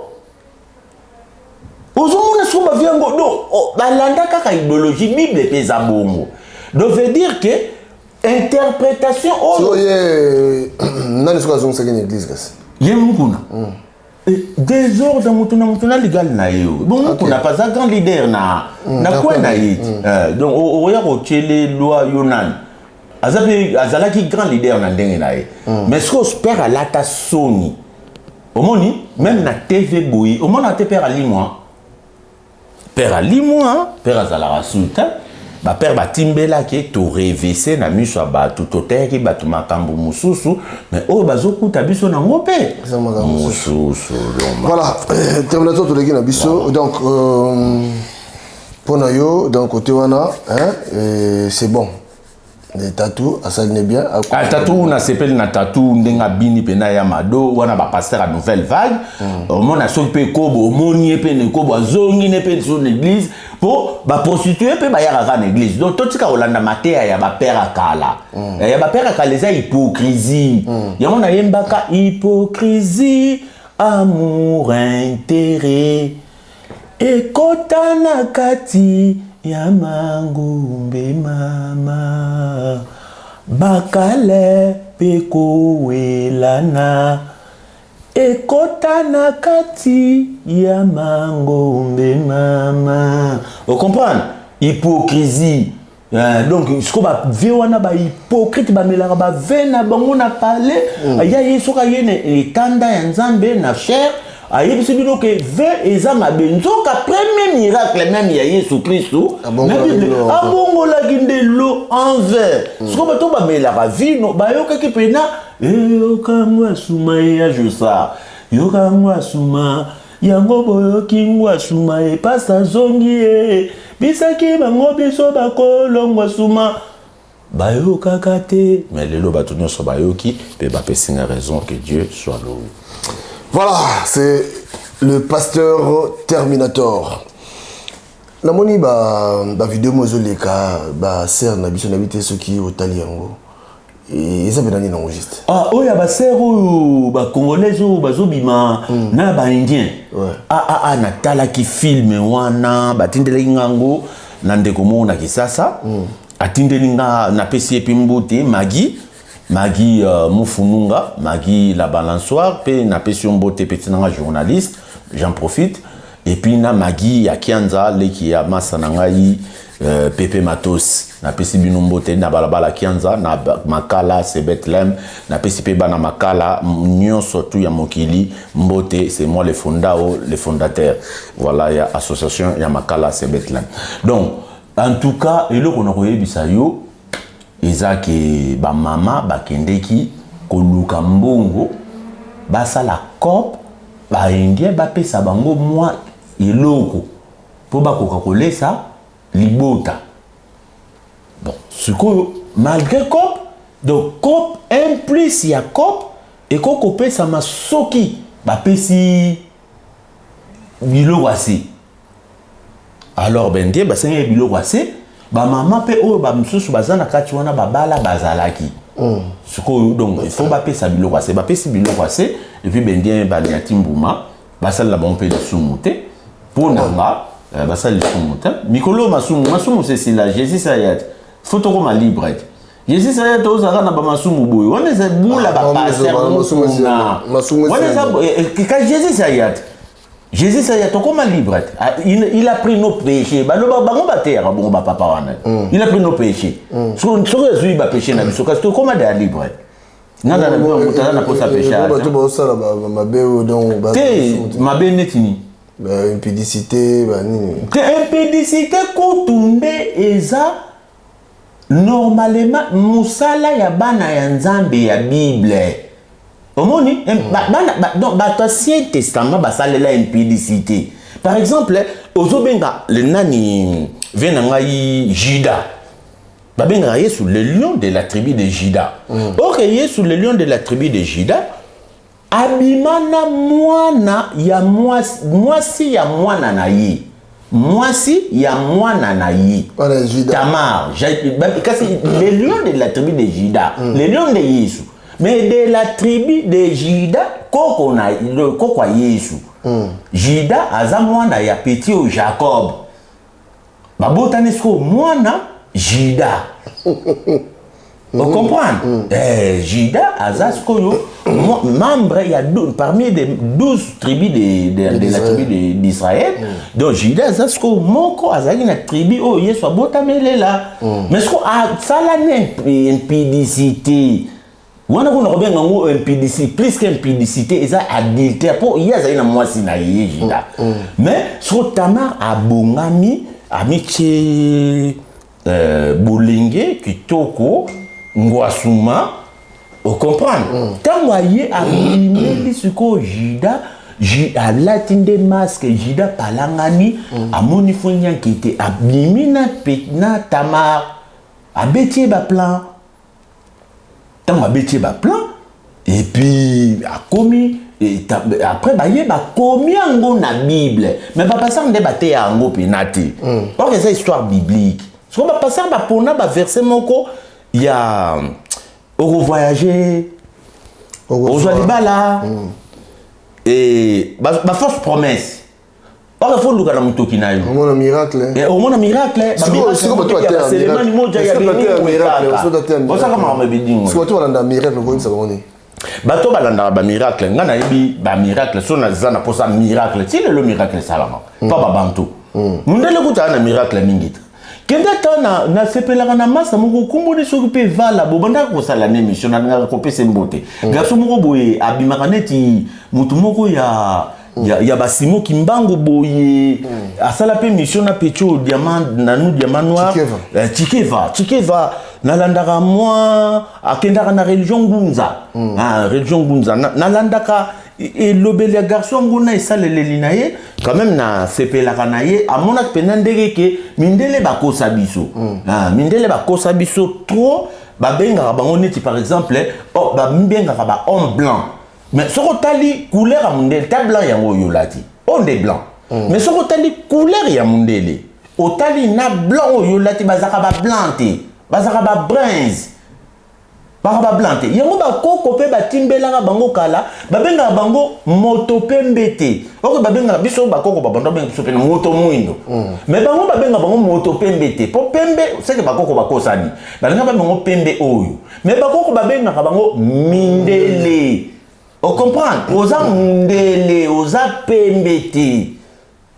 Speaker 1: ozomona. Siko bavie yango do balanda kaka idéologie. Bible mpe eza bongo, donc veut dire que interprétation
Speaker 3: oyo ye nani soki azongisaki na église kasi?
Speaker 1: Ye Mukuna. Désordre, motu na motu na ligali na ye. Bon, Mukuna pa aza grand leader na kwe na ye. Donc oya kotiele loi yo nani? Aza mpe azalaki grand leader na ndenge na ye. Mais sikoyo père alata soni, omoni même na TV boye, omona te père alimwa, père alimwa, père azalaka sultan. Bapère batimbelaki, torevese na miso ya bato, toteyaki bato makambo mosusu, mais oyo bazokuta biso nango mpe mosusu.
Speaker 3: Voilà, Terminator, toleki na biso. Donc mpo na yo, donc côté wana, hein, c'est bon, Tatu asali ne bien.
Speaker 1: Ah, Tatu, nasepeli na Tatu ndenge abini mpena ya mado wana. Bapasteur ya nouvelle vague, omona soki mpe ekobo, omoni ye mpe na ekobo, azongi ne mpe so na église, mpo baprostitue mpe bayaka kaka na église. Donc totika kolanda mateya ya bapère ya kala. Ya bapère ya kala eza hypocrisie. Yango nayembaka hypocrisie, amour, intérêt ekota na kati ya mangumbe, mama bakale mpe kowelana ekota na kati ya mangombe mama. Ocomprendre hypocrisie. Donc sikoyo bavie wana, bahypocrite bamelaka bavin na bango na palais. Aya ye soki aye na etanda ya Nzambe na chair, ayebisi bino ke vin eza mabe. Nzoka premier miracle même ya Yesu Kristu na Bible, abongolaki nde l'eau en vin. Sikoyo bato bamelaka vino bayokaki mpena eyokango asuma ye ajosa yokango asuma yango, boyoki ngo asuma epasa azongi ye bisaki bango biso bakolongwa suma bayokaka te. Mais lelo bato nyonso bayoki mpe bapesi nga raison. Que Dieu soit loué.
Speaker 3: Voilà, c'est le pasteur Terminator. Namoni bavideo mo ezoleka, basere na biso, nayebi te soki otali yango, eza mpe nani nango juste?
Speaker 1: Ah, oyo ya basere oyo bacongolaise oyo bazobima na baindien. Ah, ah, ah, natalaki film wana, batindelaki ngango na ndeko moko na Kisasa. Atindeli nga, napesi ye mpe mbote, Magi, Magi Mufununga, Magi la balançoire, mpe napesi yo mbote, peti nanga journaliste, j'en profite. Et puis na Magi ya Kianza, leki ya masa na ngai Pepe Matos, napesi bino mbote na balabala Kianza na Makala c'est Bethlehem. Napesi mpe bana Makala nyonso tu ya mokili mbote. C'est moi le fondao, le fondateur, voilà, ya association ya Makala c'est Bethlehem. Donc En tout cas, eloko na koyebisa yo eza ke bamama bakendeki koluka mbongo, basala coop, baindien bapesa bango mwa eloko mpo bakoka kolesa libota. Bon, sikoyo malgré coop, donc coop, un plus ya coop ekoki kopesama soki bapesi biloko ase. Alors baindien basengaki biloko ase, bamama mpe oyo bamosusu baza na kati wana babala bazalaki. Sikoyo donc il faut bapesa biloko ase, bapesi biloko ase, et puis baindien baliati mbuma, basalela bango mpe lisumu te. Mpo na nga, basala lisumu te. Mikolo masumu, masumu sesila, Jésus saya te, faut tokoma libre te. Jésus saya te, ozalaka na bamasumu boye wana eza bula.
Speaker 3: Ah,
Speaker 1: Bapaster
Speaker 3: masumu masumu
Speaker 1: wana eza ka Jésus saya te, Jésus saya, tokoma libre te. Ah, il a pris nos péchés, baloba bango bateyaka bongo bapapa wana, il a pris nos péchés. Soki azwi bapéché na biso, kasi tokoma deya libre. Nga na moto aza na posa péché.
Speaker 3: Bato baosala mabe oyo donc
Speaker 1: te, mabe neti nini?
Speaker 3: Impudicité, banini.
Speaker 1: Te, impudicité kutu nde eza normalement mosala ya bana ya Nzambe ya Bible. Omoni, bana donc bato Ancien Testament basalela impudicité. Par exemple, ozobenga le nani, vie na ngai Juda, babengaka Yesu le lion de la tribu de Juda. Ok, Yesu le lion de la tribu de Juda abima na mwana ya mwasi, mwasi ya mwana na ye, mwasi ya mwana na ye.
Speaker 3: Wana Juda.
Speaker 1: Tamar. Kasi le lion de la tribu de Juda, le lion de Yesu, mais de la tribu de Juda, koko na koko ya Yesu. Juda aza mwana ya petit oyo Jacob, babotani sikoyo mwana Juda, ocomprendre? Juda aza sikoyo membre ya parmi les 12 tribus de la tribu d'Israël. Donc Juda aza sikoyo moko azalaki na tribu oyo Yesu abotamelela. Mais sikoyo asala na impudicité wana, kuna kobenga yango impudicité, plus que impudicité eza adultère, mpo ye azali na mwasi na ye Juda. Mais sikoyo Tamar abongami, amitie bolenge kitoko, ngwasuma, ocomprendre? Ntango aye abimeli sikoyo Juda, alati nde masque. Juda palangani, amoni fo nyanki te, abimi na Tamar, abeti ye baplan. Ntango abeti ye baplan, et puis akomi après baye bakomi yango na Bible, mais bapasteur nde bateya yango mpena te. Or eza histoire biblique. Siko bapasteur bapona baverset moko ya okovoyage, ozwa libala, bafausse promesse. Or il faut luka na motoki na yo.
Speaker 3: Omona miracle.
Speaker 1: Omona miracle.
Speaker 3: Siko bato
Speaker 1: baselemani moja ya osaka makambo ebidingo.
Speaker 3: Siko bato balanda miracle, okoyebisa bango nini?
Speaker 1: Bato balandaka bamiracle, ngai nayebi bamiracle. So naza na mposa miracle, ti lelo miracle esalama mpa babantu. Mundele kutaka na miracle mingi te. Kende ata nasepelaka na masa moko komboni soki mpe vala bobandaka kosala na émission, nalingaka kopesa mbote. Garçon moko boye abimaka neti motu moko ya basimo Kimbangu boye, asala mpe mission na petio diamant nanu, diamant noir.
Speaker 3: Chikeva.
Speaker 1: Chikeva, Chikeva, nalandaka mwa akendaka na religion ngunza. Ah, religion ngunza. Nalandaka elobeli ya garçon yango na esaleleli na ye. Quand même nasepelaka na ye, amonaki mpenza ndenge ke mindele bakosa biso. Ah, mindele bakosa biso trop. Babengaka bango neti par exemple, oh, babengaka ba homme blanc, mais soki otali couleur ya mondele ta blanc yango oyo olati oyo nde blanc. Mais soki otali couleur ya mondele, otali na blanc oyo olati, bazalaka bablanc te, bazalaka babruns, baka bablanc te. Yango bakoko mpe batimbelaka bango kala, babengaka bango moto pembe te. Oyo babengaka biso, bakoko babando babenga biso pene moto mwindo, mais bango babengaka bango moto pembe te, mpo pembe seke bakoko bakosani, balinga babengo pembe oyo. Mais bakoko babengaka bango mindele, ocomprendre? Oza mundele, oza pembe te,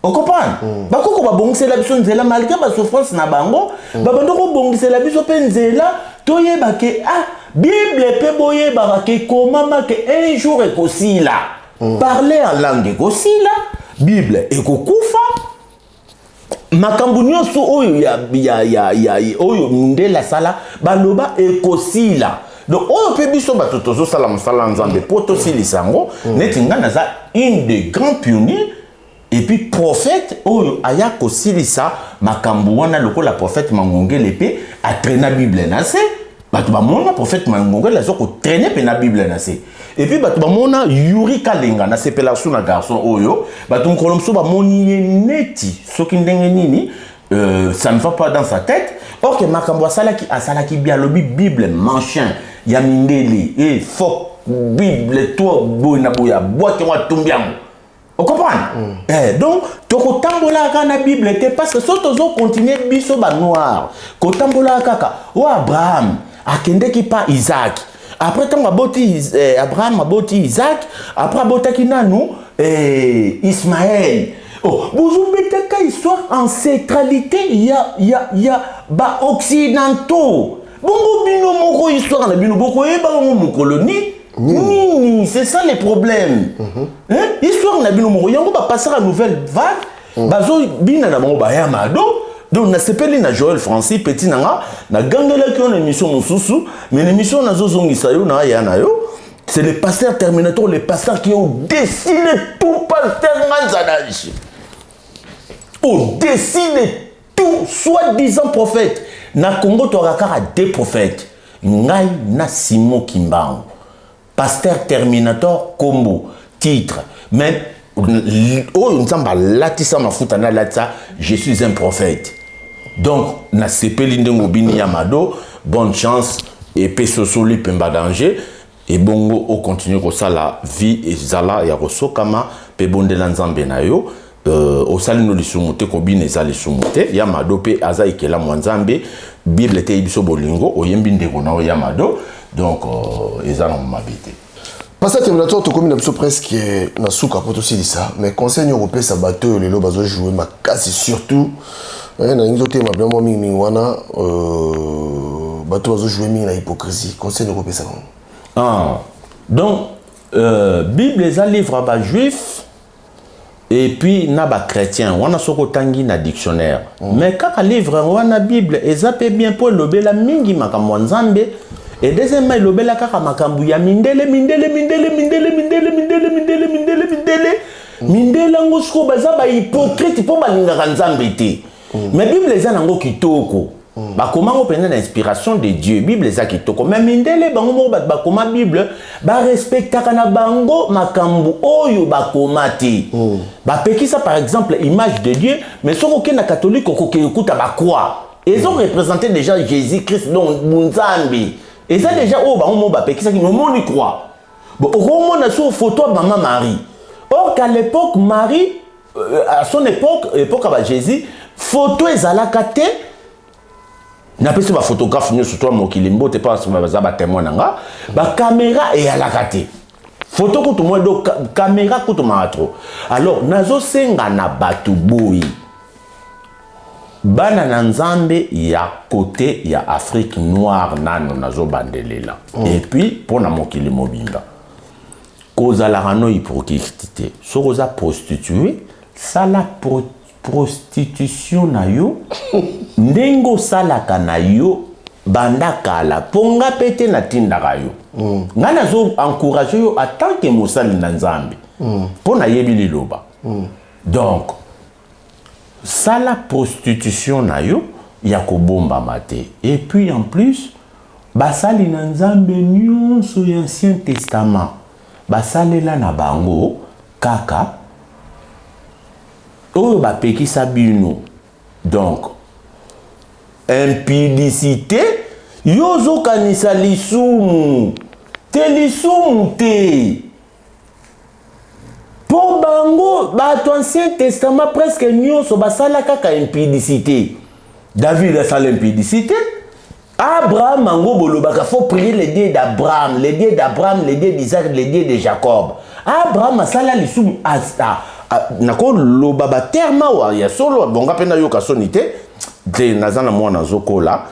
Speaker 1: ocomprendre? Bakoko babongisela biso nzela malgré basouffrance na bango. Babanda kobongisela biso mpe nzela, toyeba ke ah, Bible mpe boyebaka ke ekomama ke un jour ekosila, parler en langue ekosila, Bible ekokufa. Makambo nyonso oyo ya, ya, ya, ya, oyo mundele asala, baloba ekosila. Donc oyo mpe biso bato tozosala mosala ya Nzambe mpo tosilisa yango. Neti ngai naza une des grands pionniers et puis prophète oyo aya kosilisa makambo wana, lokola prophète Mangongele mpe atraîna Bible na se. Bato bamona prophète Mangongele aza kotraîner mpe na Bible na se. Et puis bato bamona Yuri Kalenga, nasepela su na garçon oyo. Bato mokolo mosusu bamoni ye neti soki ndenge nini, ça ne va pas dans sa tête. Or que makambo asalaki, asalaki bi alobi Bible machin ya mindele e fok Bible to boye na boye, abwaki yango, atumbi yango. Ocomprendre? Donc tokotambolaka kaka na Bible te, parce que so tozocontinue biso banoir kotambolaka kaka oyo Abraham akendeki pa Isaac, après ntango aboti Abraham aboti Isaac, après abotaki nanu Ismaël. Oh, bozobetaka histoire ancestralité ya baoccidentaux bongo, bino moko histoire na bino bokoyeba yango mokolo ni nini? C'est ça le problème, hein? Histoire na bino moko yango bapasaka nouvelle vague, bazobina na bango baya mado. Donc nasepeli na Joël Francis, petit na nga. Nagangelaki yo na émission mosusu, mais na émission nazozongisa yo na aya na yo. C'est le pasteur Terminator, le pasteur qui est au-dessus de tout pasteur Nganzadaji, au-dessus de tout soi-disant prophète na Congo. Toyaka kaka deux prophètes, ngai na Simon Kimbangu. Pasteur Terminator, kombo titre, mais oyo Nzambe alatisa mafuta nalatisa, je suis un prophète. Donc nasepeli ndenge obini ya mado. Bonne chance, epesi osoli pemba danger ebongo okontinue kosala vie ezala ya kosokama mpe bondela Nzambe na yo. Osali no lisumu te, kobina eza lisumu te. Ya mado mpe aza ekelamu ya Nzambe. Bible eteyi biso bolingo. Oyembi ndeko na yo ya mado, donc eza na mabe te.
Speaker 3: Pasteur Terminator, tokomi na biso presque na suka mpo tosilisa, mais conseil nini okopesa bato oyo lelo bazojoue makasi, surtout nalingi totema bino mwa mingimingi wana, bato bazojoue mingi na hypocrisie? Conseil nini okopesa bango?
Speaker 1: Ah, donc Bible eza livre ya bajuif et puis na bachrétien wana. Soki otangi na dictionnaire, mais kaka livre wana Bible eza mpe bien mpo elobela mingi makambo ya Nzambe, et deuxièmement elobela kaka makambo ya mindele, mindele, mindele, mindele, mindele, mindele, mindele, mindele, mindele, mindele yango. Sikoyo baza bahypocrite mpo balingaka Nzambe te. Mais Bible eza nango kitoko, bakoma yango mpenza na inspiration de Dieu. Bible eza kitoko, mais mindele bango moko bato bakoma Bible barespectaka na bango makambo oyo bakoma te. Bapekisa par exemple image de Dieu, mais soki okende na catholique okokende okuta bacroix ezo représente déjà Jésus Christ, donc Nzambe eza déjà oyo bango moko bapekisaki. Mais omoni croix, bon, okomona so photo ya mama Marie, or qu'à l'époque Marie, à son époque, époque ya ba Jésus, photo ezalaka te. Napesi baphotographe nyonso to ya mokili mbote mpo baza batémoin na nga. Bacaméra eyalaka te, photo kutu mwa do caméra kutu maa trop. Alors nazosenga na bato boye, bana na Nzambe ya côté ya Afrique noire nano nazobandelela. Et puis mpo na mokili mobimba, kozalaka no hypocrite te. Soki oza prostituée, sala prostitution na yo ndenge osalaka na yo banda kala, mpo nga mpe te natindaka yo. Ngai nazo encourage yo en tant que mosali na Nzambe mpo nayebi liloba. Donc sala prostitution na yo ya kobombama te. Et puis en plus basali na Nzambe nyonso ya Ancien Testament basalela na bango kaka oyo bapekisa bino, donc impudicité. Yo ozokanisa lisumu te, lisumu te, mpo bango bato Ancien Testament presque nyonso basala kaka impudicité. David asala impudicité, Abraham yango bolobaka faut prier le Dieu d'Abraham, le Dieu d'Abraham, le Dieu d'Isaac, le Dieu de Jacob. Abraham asala lisumu. Nakoloba baterme awa ya solo bonga mpe nayoka soni te te. Naza na mwana azokola,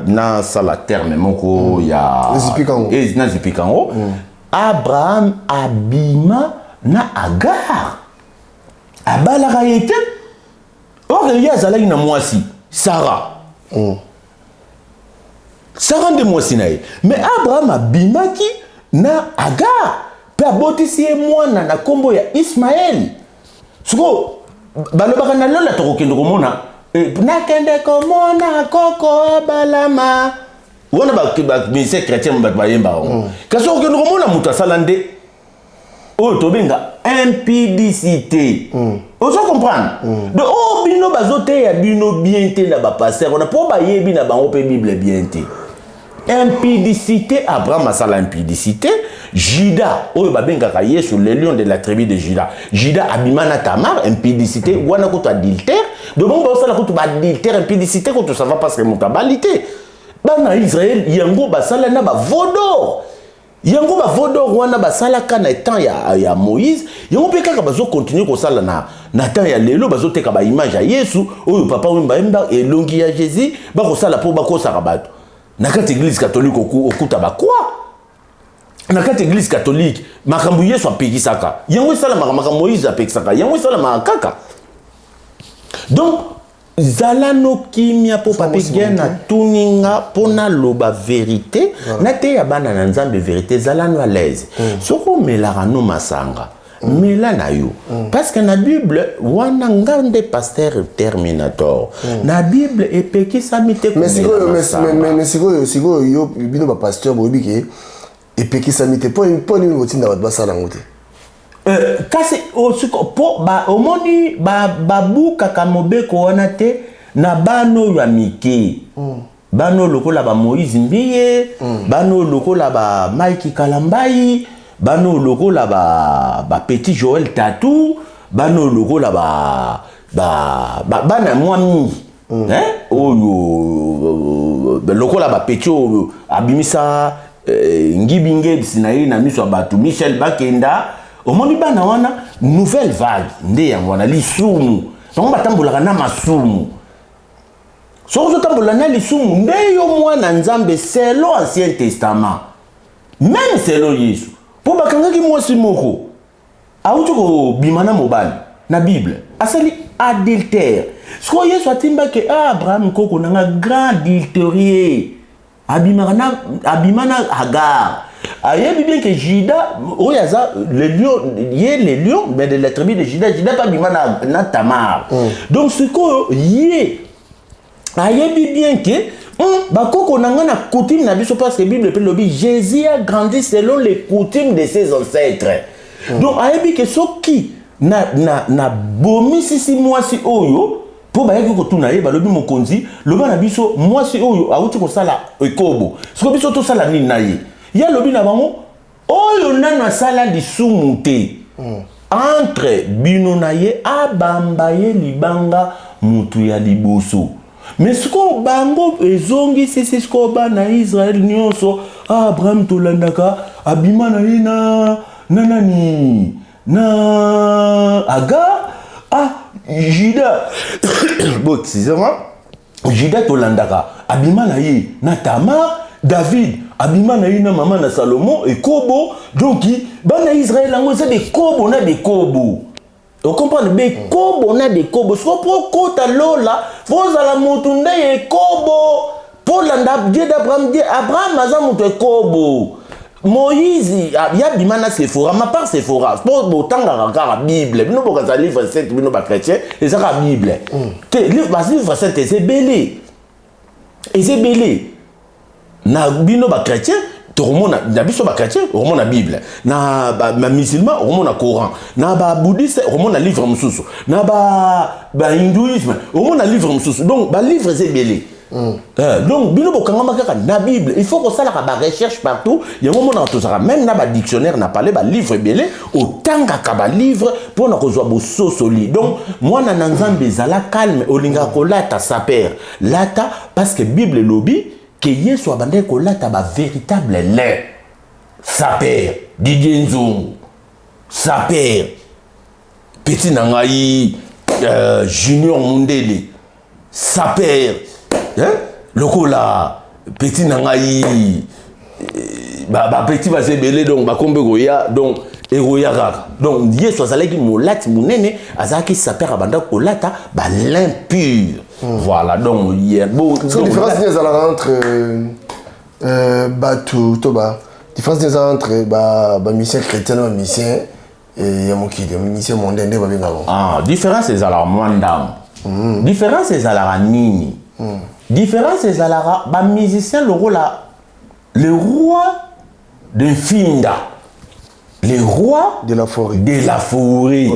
Speaker 1: nasala terme moko ya
Speaker 3: Nazipika
Speaker 1: yango. Abraham abima na Agar, abalaka ye te. Or ye azalaki na mwasi Sara. Sara nde mwasi na ye. Mais Abraham abimaki na Agar mpe abotisi ye mwana na nkombo ya Ismael. Sikoyo balobaka na lola tokokende komona eh, nakende komona koko Abalama wana bamusicien chrétien bato bayembaka yango. Kasi okokende komona moto asala nde oyo tobenga impudicité. Ozo comprendre? Donc oyo bino bazoteya bino bien te na bapasteur wana, mpo bayebi na bango mpe Bible bien te. Impudicité, Abraham asala impudicité. Juda oyo babengaka Yesu, le lion de la tribu de Juda, Juda abima na Tamar, impudicité wana kutu adultère. Donc bango baosala kutu baadultère, impudicité kutu ça va, parce que moto abali te. Bana Israel yango basala na baveau d'or. Yango baveau d'or wana basalaka na temps ya Moïse, yango mpe kaka bazocontinuer kosala na temps ya lelo. Bazoteka baimage ya Yesu oyo Papa Wemba yemba, elongi ya Jésus, bakosala mpo bakosaka bato. Na kati église catholique okuta bacroix. Na kati église catholique, makambo Yesu apekisaka yango esalamaka, makambo Moïse apekisaka yango esalamaka kaka. Donc zala no kimia, mpo Papi Gen atuni nga mpo naloba vérité, nateya bana na Nzambe vérité. Zala no à l'aise. Soki omelaka no masanga, mela na yo, parce que na Bible wana, nga nde pasteur Terminator, na Bible epekisami te.
Speaker 3: Mais sikoyo, mais sikoyo yo, bino bapasteur, boyebi ke epekisami te, mpo nini kotinda bato basala yango te?
Speaker 1: Kasi mpo omoni babukaka mobeko wana te na bana oyo ya mike. Bana oyo lokola baMoïse Mbiye, bana oyo lokola baMike Kalambai, bana oyo lokola bapetit Joel Tatu, bana oyo lokola bana mwa mingi. Eh? Oyo lokola bapetit oyo abimisa ngibi ngebisi na ye na miso ya bato, Michel Bakenda. Omoni bana wana, nouvelle vague nde yango wana. Lisumu, bango batambolaka na masumu. Soki ozotambola na lisumu nde yo mwana Nzambe, selon Ancien Testament, même selon Yesu, mpo bakangaki mwasi moko awuti kobima na mobali na Bible, asali adultère. Sikoyo Yesu atimbaki: ah, Abraham koko nanga, grand adultérier, abimaka na, abima na Agar. Ayebi bien que Juda oyo aza le lion, ye le lion mais de la tribu de Juda, Juda mpe abima na Tamar. Donc sikoyo ye ayebi bien ke bakoko na nga na coutume na biso, parce que Bible mpe lobi Jésus a grandi selon les coutumes de ses ancêtres. Donc ayebi ke soki na bomisisi mwasi oyo, mpo bayaki kotuna ye, balobi: "Mokonzi, loba na biso, mwasi oyo awuti kosala ekobo, sikoyo biso tosala nini na ye?" Ye alobi na bango: "Oyo nano asala lisumu te entre bino na ye, abamba ye libanga motu ya liboso." Mais sikoyo bango ezongisisi. Sikoyo bana Israele nyonso: ah, Abraham tolandaka, abima na ye na nani, na Agar. Ah, Juda, bo excusez-moi, Juda tolandaka, abima na ye na Tamar. David abima na ye na mama na Salomo, ekobo. Donc bana Israele yango eza bekobo na bekobo, ocomprendre? Bekobo na bekobo. Siko mpo okota lola, fo ozala motu nde ekobo, mpo landa Dieu d'Abraham. Dieu Abraham aza moto ekobo. Moïse ya bima na Sephora, ma part Sephora, mpo botangaka kaka Bible. Bino bokaza livre saint, bino bachrétien eza kaka Bible te. Balivre saint eza ebele, eza ebele. Na bino bachrétien tokomona, na biso bachrétien okomona Bible, na bamusulman okomona Coran, na babouddhiste okomona livre mosusu, na bahindouisme okomona livre mosusu. Donc balivre eza ebele. Donc bino bokangama kaka na Bible. Il faut kosalaka barecherche partout. Yango omonaka tozalaka même na badictionnaire na pale, balivre ebele, otangaka balivre mpona kozwa bososoli. Donc mwana na Nzambe, ezala calme. Olingaka kolata sapeur, lata, parce que Bible elobi ke Yesu abandaki kolata bavéritable lin. Sapeur Didier Nzungu, sapeur petit na ngai Junior Mundele, sapeur, hein? Lokola petit na ngai, bapetit baza ebele. Donc bakombe koya. Donc Ekoya kaka. Donc Yesu azalaki molati monene, azalaki sapeur, abanda kolata balin pur. Voilà, donc ye bo
Speaker 3: So
Speaker 1: donc,
Speaker 3: différence nini ezalaka entre bato to ba différence nini eza entre bamusicien chrétien na bamusicien ya mokili, musicien mondain nde babengaka?
Speaker 1: Ah, différence ezalaka mwa ndambo. Différence ezalaka nini? Différence ezalaka bamusicien lokola le roi de Mfinda, le roi
Speaker 3: de la forêt.
Speaker 1: De la forêt.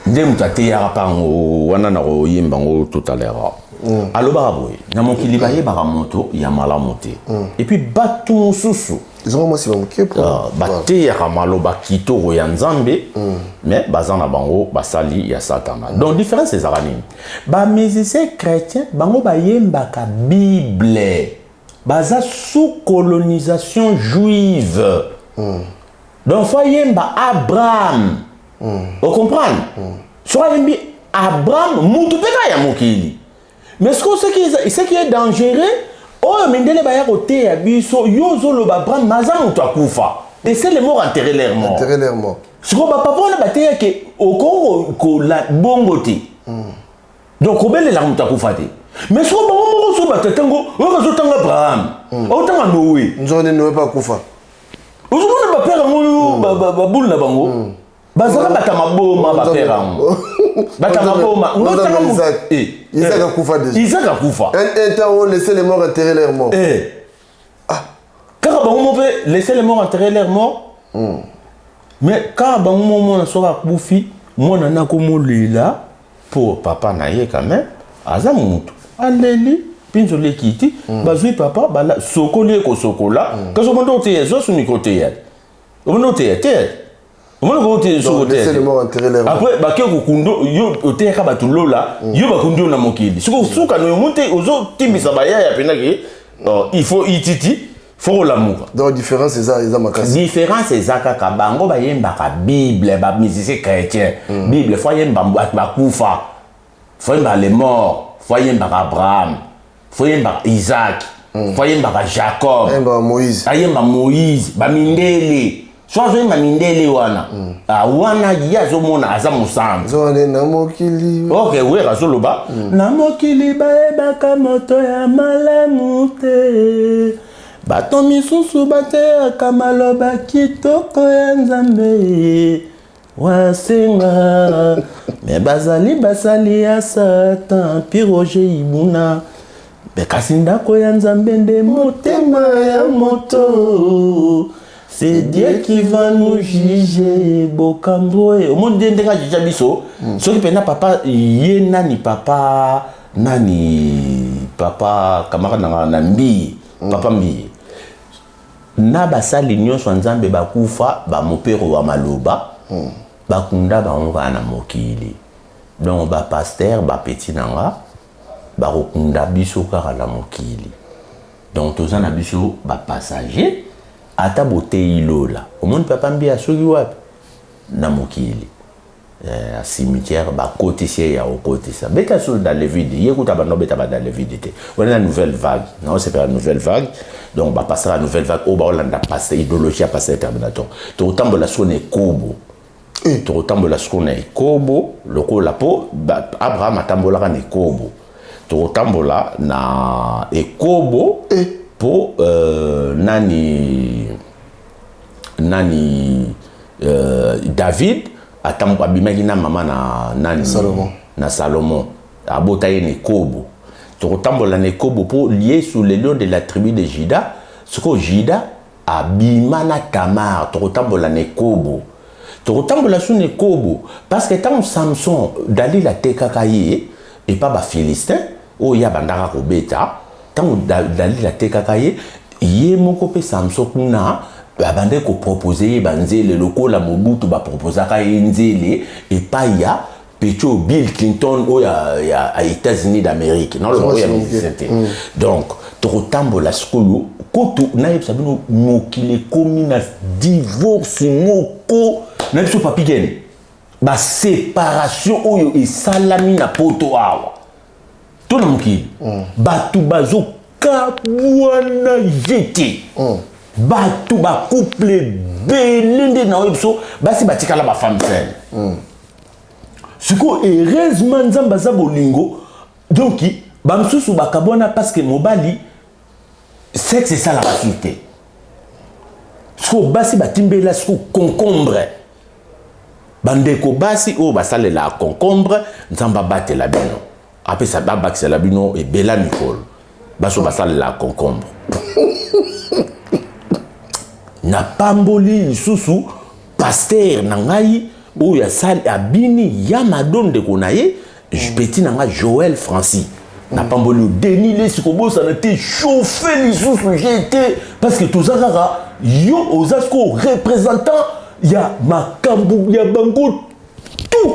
Speaker 1: Nde moto ateyaka mpango wana na koyemba yango tout à l'heure. Alobaka boye: na mokili bayebaka moto ya malamu te, et puis bato mosusu
Speaker 3: Ezonga mwasi bamoke po.
Speaker 1: Ah, bateyaka maloba kitoko ya Nzambe, mais baza na bango basali ya Satana. Donc différence ezalaka nini? Bamusicien chrétien, bango bayembaka Bible, baza sous colonisation juive. Donc faut ayemba Abraham, ocomprendre? Soki ayembi Abraham, mutu mpe kaka ya mokili. Mais sikoyo, ce qui est dangereux, oyo mindele baya koteya biso, yo ozoloba Abraham, mais aza moto akufa. Laissez les morts enterrer leur mort.
Speaker 3: Enterrer leur mort.
Speaker 1: Sikoyo bapapa wana bateyake okoki kola bongo te, donc kobelelaka moto akufa te. Mais sikoyo bango moko so bato ntango oyo bazotanga Abraham, otanga Noé.
Speaker 3: Nzoko nde Noé mpe akufa.
Speaker 1: Ozomona bapere yango oyo babulu na bango bazalaka bata maboma, bapere yango bata maboma.
Speaker 3: Nzambe Isaac. Isaac akufa déjà.
Speaker 1: Isaac akufa.
Speaker 3: Un temps où laisser les morts enterrer leurs morts.
Speaker 1: Eh. Kaka bango mo mpe laisser les morts enterrer leurs morts, mais kaka bango mo mona soki akufi, mwana nakomolela mpo papa na ye quand même aza motu, aleli mpinzoli ekiti. Bazwi papa, bala sokoli ye kosokola, kasi obanda oteya, ezwa su micro, teya, obanda oteya te, omoni ko te
Speaker 3: Donc, laisser les morts enterrer leurs morts.
Speaker 1: Après bake kokundo yo, oteyaka bato lola, yo bakundi yo na mokili. Soki osuka na yo te, ozotimbisa bayaya mpendaki, il faut ititi, faut kolamuka.
Speaker 3: Donc différence eza makasi.
Speaker 1: Différence eza kaka bango bayembaka Bible, bamusicien chrétien, Bible, faut ayemba bato bakufa, faut ayembaka les morts, faut ayembaka Abraham, faut ayembaka Isaac, faut ayembaka Jacob.
Speaker 3: Ayembaka Moïse.
Speaker 1: Ayemba Moïse. Bamindele so azoyemba mindele wana, ah, wana ye azomona aza mosantu.
Speaker 3: Nzoko nde na mokili.
Speaker 1: Ok, wera azoloba na mokili bayebaka moto ya malamu te, bato misusu bateyaka maloba kitoko ya Nzambe wasenga, me bazali basali ya Satan. Piroger Ibuna me, kasi ndako ya Nzambe nde motema ya moto. C'est Dieu qui va nous juger. Bokambo e omoni nde ndenge ajuger biso. Soki mpenza papa ye nani, papa nani, papa camarade nanga na Mbiye, papa Mbiye na basali nyonso ya Nzambe bakufa, bamopero wa maloba, bakunda bango kaka na mokili. Donc bapasteur, bapeti na nga, bakokunda biso kaka na mokili. Donc toza na biso bapassager. Ata boteyi lola, omoni papa Mbiye soki wapi na mokili, cimetière bakotisi ye ya kokotisa. Beta so dans le vide, ye kuta bando beta ba dans le vide te. Wana na nouvelle vague, naosepela nouvelle vague. Donc bapasaka nouvelle vague oyo baolanda passe idéologie ya pasteur Terminator. Tokotambola siko na ekobo, tokotambola siko na ekobo lokola mpo Abraham atambolaka na ekobo. Tokotambola na ekobo mpo nani nani, David abimaki na mama na nani?
Speaker 3: Salomon.
Speaker 1: Na Salomon, abota ye na ekobo. Tokotambola na ekobo mpo Yesu, le lion de la tribu de Juda, sikoyo Juda abima na Tamar. Tokotambola na ekobo, tokotambola su na ekobo parce que ntango Samson, Dalila atekaka ye epa Bafilistin oyo ye abandaka kobeta, ntango Dalila atekaka ye, ye moko mpe Samson kuna abandaki kopropose ye banzele lokola Mobutu baproposaka ye nzele epai ya petit oyo Bill Clinton oyo ya États-Unis d'Amérique. Naoloba oyo ya musicien te. Donc tokotambola sikoyo kutu nayebisa bino, mokili ekomi na divorce moko na biso. Papi Gene, baséparation oyo esalami na Poto awa to na mokili, bato bazokabwana jete. Bato bacouple ebele nde na oyo biso basi batikala bafemme seule. Sikoyo heureusement Nzambe aza bolingo. Donc bamosusu bakabwana parce que mobali sexe esalaka su te. Sikoyo basi batimbela sikoyo concombre. Bandeko basi oyo basalelaka concombre, Nzambe abatela bino, apesa babakisela bino ebela mikolo. Basi oyo basalelaka concombre, napamboli lisusu pasteur na ngai oyo asali abini ya Mado, ndeko na ye, petit na ngai Joël Francis, napamboli yo. Denis Lesi, kobosana te, chauffe lisusu je te, parce que toza kaka yo oza sikoyo représentant ya makambo ya bango tout,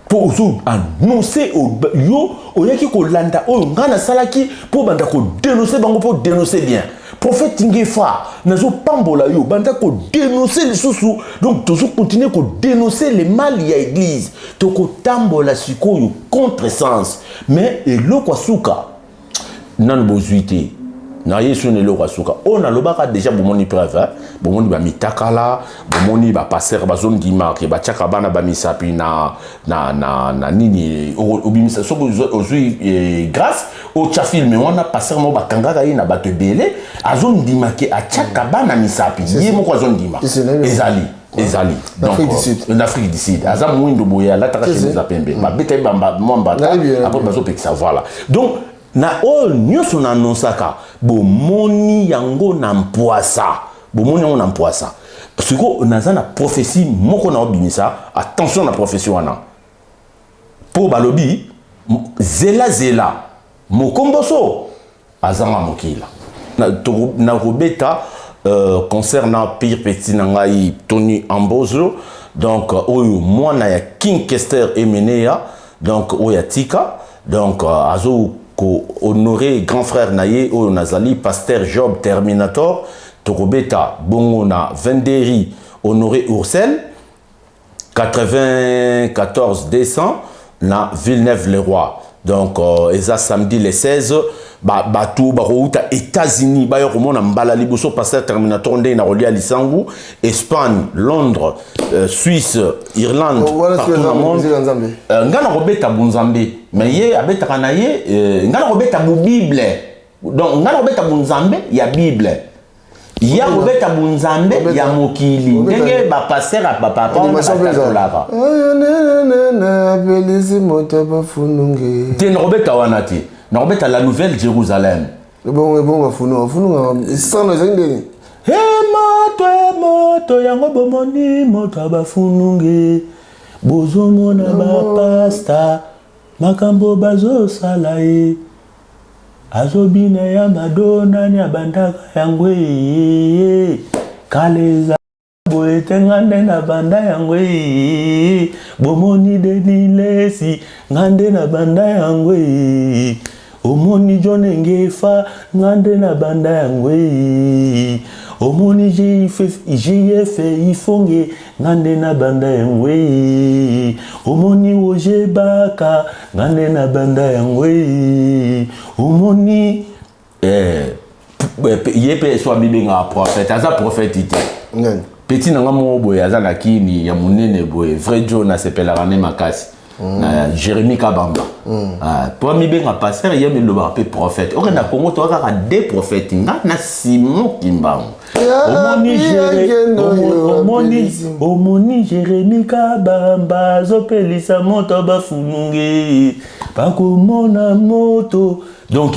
Speaker 1: mpo ozo annonce yo oyaki kolanda oyo ngai nasalaki mpo banda kodénonce bango, mpo dénonce bien. Prophète Ngefa, nazopambola yo, banda kodénonce lisusu. Donc tozocontinue kodénonce le mal ya église, tokotambola sikoyo contre sens. Mais eloko ya suka nanu bozwi te na ye so na eloko ya suka oyo nalobaka déjà, bomoni preuve, bomoni bamitakala, bomoni bapasteur bazondima ke batiaka bana bamisapi na nini. Obimisa soki ozwi grâce, otya film wana, pasteur moko bakangaka ye na bato ebele, azondima ke atiaka bana misapi, ye moko azondima. Ezali
Speaker 3: donc
Speaker 1: en Afrique du Sud, aza mwindo boye, alataka chemise ya pembe, babeta ye mwa mbata, après bazopekisa. Voilà, donc na oyo nyonso na annonçaka, bomoni yango na mpwasa, bomoni yango na mpwasa. Sikoyo naza na prophétie moko na obimisa. Attention na prophétie wana, mpo balobi zela zela, mokomboso azanga mokila. Nakobeta concert na pire petit na ngai Tony Ambozo, donc oyo mwana ya King Kester Emeneya, donc oyo atika, donc azo kohonorer grand frère na ye oyo nazali pasteur Job Terminator. Tokobeta bongo na 22 Honoré Ursel, 94 200 na Villeneuve-le-Roi. Donc eza samedi le 16. Bato bakouta États-Unis baya komona mbala liboso pasteur Terminator ndenge na kolia lisangu, Espagne, Londres, Suisse, Irlande, partout na monde. Ngai na kobeta bunzambe, mais ye abetaka na ye. Ngai na kobeta bubible, donc ngai na kobeta bunzambe ya Bible, ya kobeta bunzambe ya mokili ndenge bapasteur ya bapapa wana batatolaka.
Speaker 3: Apelisi moto bafununge.
Speaker 1: Te, nakobeta wana te, nakobeta la Nouvelle Jérusalem.
Speaker 3: Ebongo ebongo bafununga, bafununga sano ezali ndeni?
Speaker 1: E moto, e moto yango, bomoni moto ya bafununge, bozomona bapasta makambo bazosala ye, azobina ya Mado, nani abandaka yango? Ye kala eza boye te, nga nde na banda yango. E bomoni Denis Lesi, nga nde na banda yango. E omoni John Ngefa, nga nde na banda yango. E omoni JF Ifonge, nga nde na banda yango. E omoni Roger Baka, nga nde na banda yango. E omoni ye mpe so abibengaka prophète, aza prophète te. Petit na nga moko boye aza na kini ya monene boye, vrai John, asepelaka nde makasi na Jérémi Kabamba. Ah, po amibenga pasteur, ye amilobaka mpe prophète. Oke na Congo toka kaka deux prophètes, nga na Simon Kimbangu. Omoni Jérémi Kabamba azopelisa moto, bafununge bakomona moto. Donc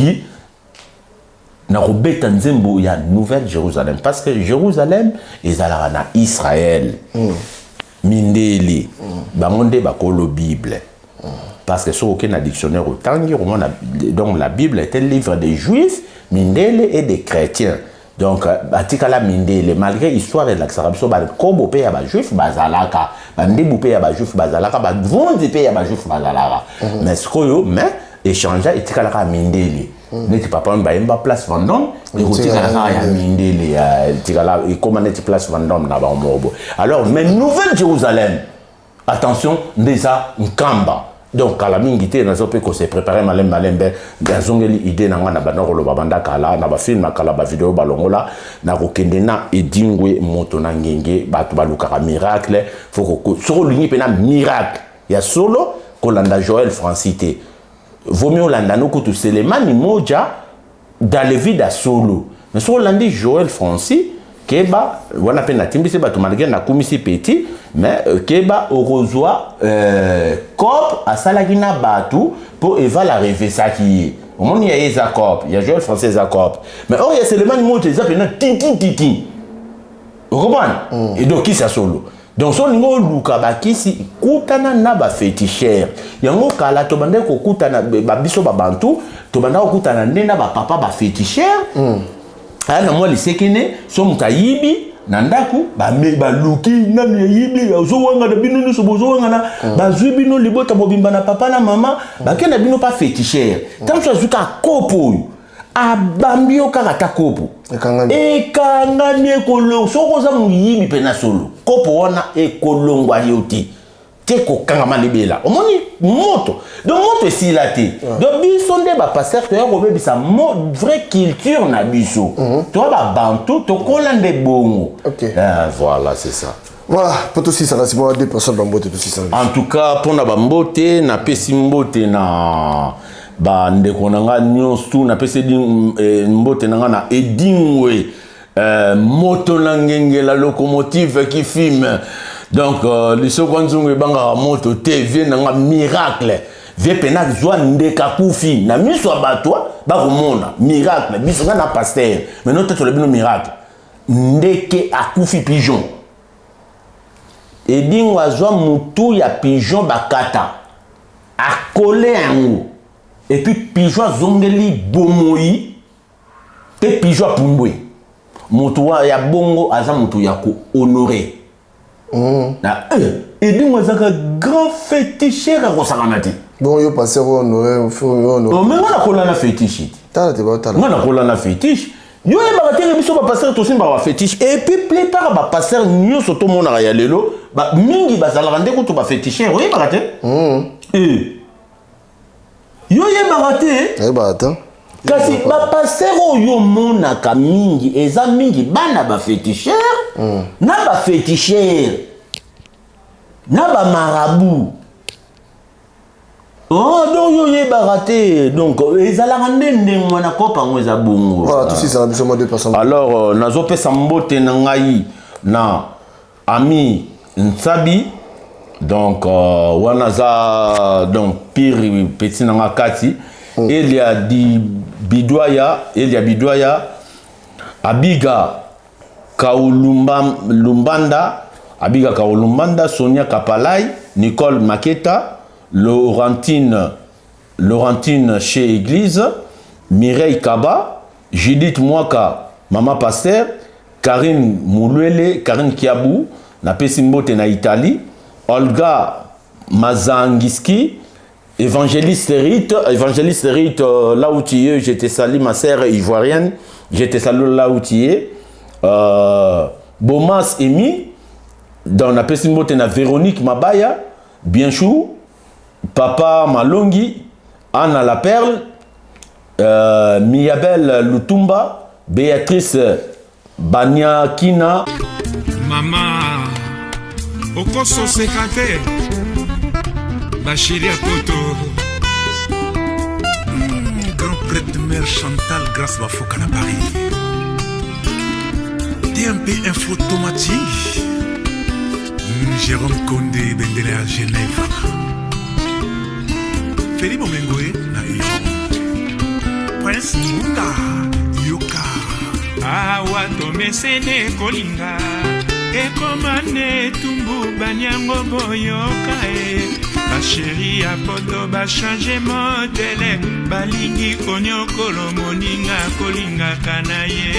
Speaker 1: nakobeta nzembo ya Nouvelle Jérusalem, parce que Jérusalem ezalaka na Israël. Mindele bango nde bakolo Bible, parce que soki okei na dictionnaire otangi, okomona donc la Bible est un livre des Juifs mindele et des chrétiens. Donc batikala mindele malgré histoire elakisaka biso bakobo mpe ya bajuif bazalaka, bandebu mpe ya bajuif bazalaka, bavunzi mpe ya bajuif bazalaka. Mais sikoyo, mais échange etikalaka ya mindele. Neti papa oyo bayemba Place Vendôme, ekotikala kaka ya mindele, etikala ekóma neti Place Vendôme na bango moko boye. Alors, mais Nouvelle Jérusalem, attention, nde eza Nkamba. Donc kala mingi te, nazo mpe kose préparer malembe malembe. Nazongeli idée na ngai na banda koloba banda kala na bafilme ya kala, bavideo balongola. Nakokende na Edingwe moto na ngenge. Bato balukaka miracle, faut soki olingi mpe na miracle ya solo, kolanda Joel Francis te, vomi olanda no kutu Selemani Moja dans le vide ya solo. Mais soki olandi Joel Francis, keba wana mpe natimbisi bato, malgré nakumisi petit, mais keba, okozwa cop asalaki na bato mpo evala revesaki ye. Omoni, ya ye eza cop, ya Joel Francis eza cop, mais oyo ya Selemani Moja eza mpena tintin tintin, okomprendre? Et donc kisi ya solo. Donc so olingi oluka bakisi, kutana na baféticheur. Yango kala tobandaki kokutana babiso babantu, tobandaki kokutana nde na bapapa baféticheur. Aya na mwa lisekene, so moto ayibi na ndako, baluki nani ayibi, ozowangana bino nyonso, bozowangana. Bazwi bino libota mobimba na papa na mama, bakei na bino pa féticheur. Ntango so azwi kaka kopo oyo, abambi yo kaka ta kopo, ekangami, ekolongwa. Soki oza moyibi mpe na solo, kopo wana ekolongwa yo te te, kokangama libela. Omoni moto, donc moto esila te. Donc biso nde bapasteur toya kobebisa vraie culture na biso. Toya babantu, tokola nde bongo. Voilà, c'est ça.
Speaker 3: Voilà, po tosisaka sima deux personnes, bambote, tosisaka.
Speaker 1: En tout cas, mpona bambote, napesi mbote na bandeko na nga nyonso. Napesi mbote na nga na Edingwe, moto na ngengela, locomotive qui fume. Donc lisoko nzungu ebangaka moto te. Vie na nga miracle, vie pena zwa ndeka kufi na miso ya bato bakomona miracle. Biso nga na pasteur maintenant tatola bino miracle, ndeke akufi, pigeon. Edingo azwa mutu ya pigeon, bakata, akole yango, et puis pigeon azongeli bomoi mpe pigeon apumbwe. Moto ya bongo aza moto ya kohonorer. Na Edingo azalaka grand féticheur, akosakana te.
Speaker 3: Bon, yo pasteur, honoré?
Speaker 1: Mais nga nakola na fétiche te.
Speaker 3: Tala te, baotala.
Speaker 1: Nga nakola na fétiche. Yo oyebaka tenge biso bapasteur tosimbaka bafétiche. Et puis plupart bapasteur nyonso tomonaka ya lelo, mingi bazalaka nde kutu baféticheur. Oyebaka te? Yo oyebaka te?
Speaker 3: Oyebaka te.
Speaker 1: Kasi bapasteur oyo omonaka mingi, eza mingi bana baféticheur na baféticheur na bamarabout. Oh, donc yo oyebaka te. Donc ezalaka nde ndenge wana, kopa yango eza bongo.
Speaker 3: Voilà, tosisaka biso mwa deux personnes.
Speaker 1: Alors nazopesa mbote na ngai na ami Nsabi. Donc wana aza donc pire petit na nga kati. Elia di Bidwaya, Elia Bidwaya, Abiga Kaulumba Lumbanda, Abiga Kaulumbanda, Sonia Kapalai, Nicole Maketa, Laurentine, Laurentine chez Église, Mireille Kaba, Judith Mwaka, Mama Pasteur, Karine Moulwele, Karine Kiabou, napesi mbote na Italie, Olga Mazangiski, Évangéliste Rite, Évangéliste Rite, là où tu es, je te salue, ma sœur ivoirienne, je te salue là où tu es. Bomas Emi, dans napesi mbote na Véronique Mabaya, Bienchou, Papa Malongi, Anna La Perle, Miabel Lutumba, Béatrice Banyakina.
Speaker 8: Mama, okososeka te, basheri ya poto. Grand prêtre, mère Chantal Grâce Bafoka na Paris, TMP Info Tomating, Jérôme Condé, bendele ya Genève, Feli Bomengoe na Iran, Prince Munga Yoka.
Speaker 9: Awa tomesene kolinga, ekoma nde etumbu. Baniango boyoka e, basheri ya poto bachange modèle, balingi konyokolo moninga kolingaka na ye.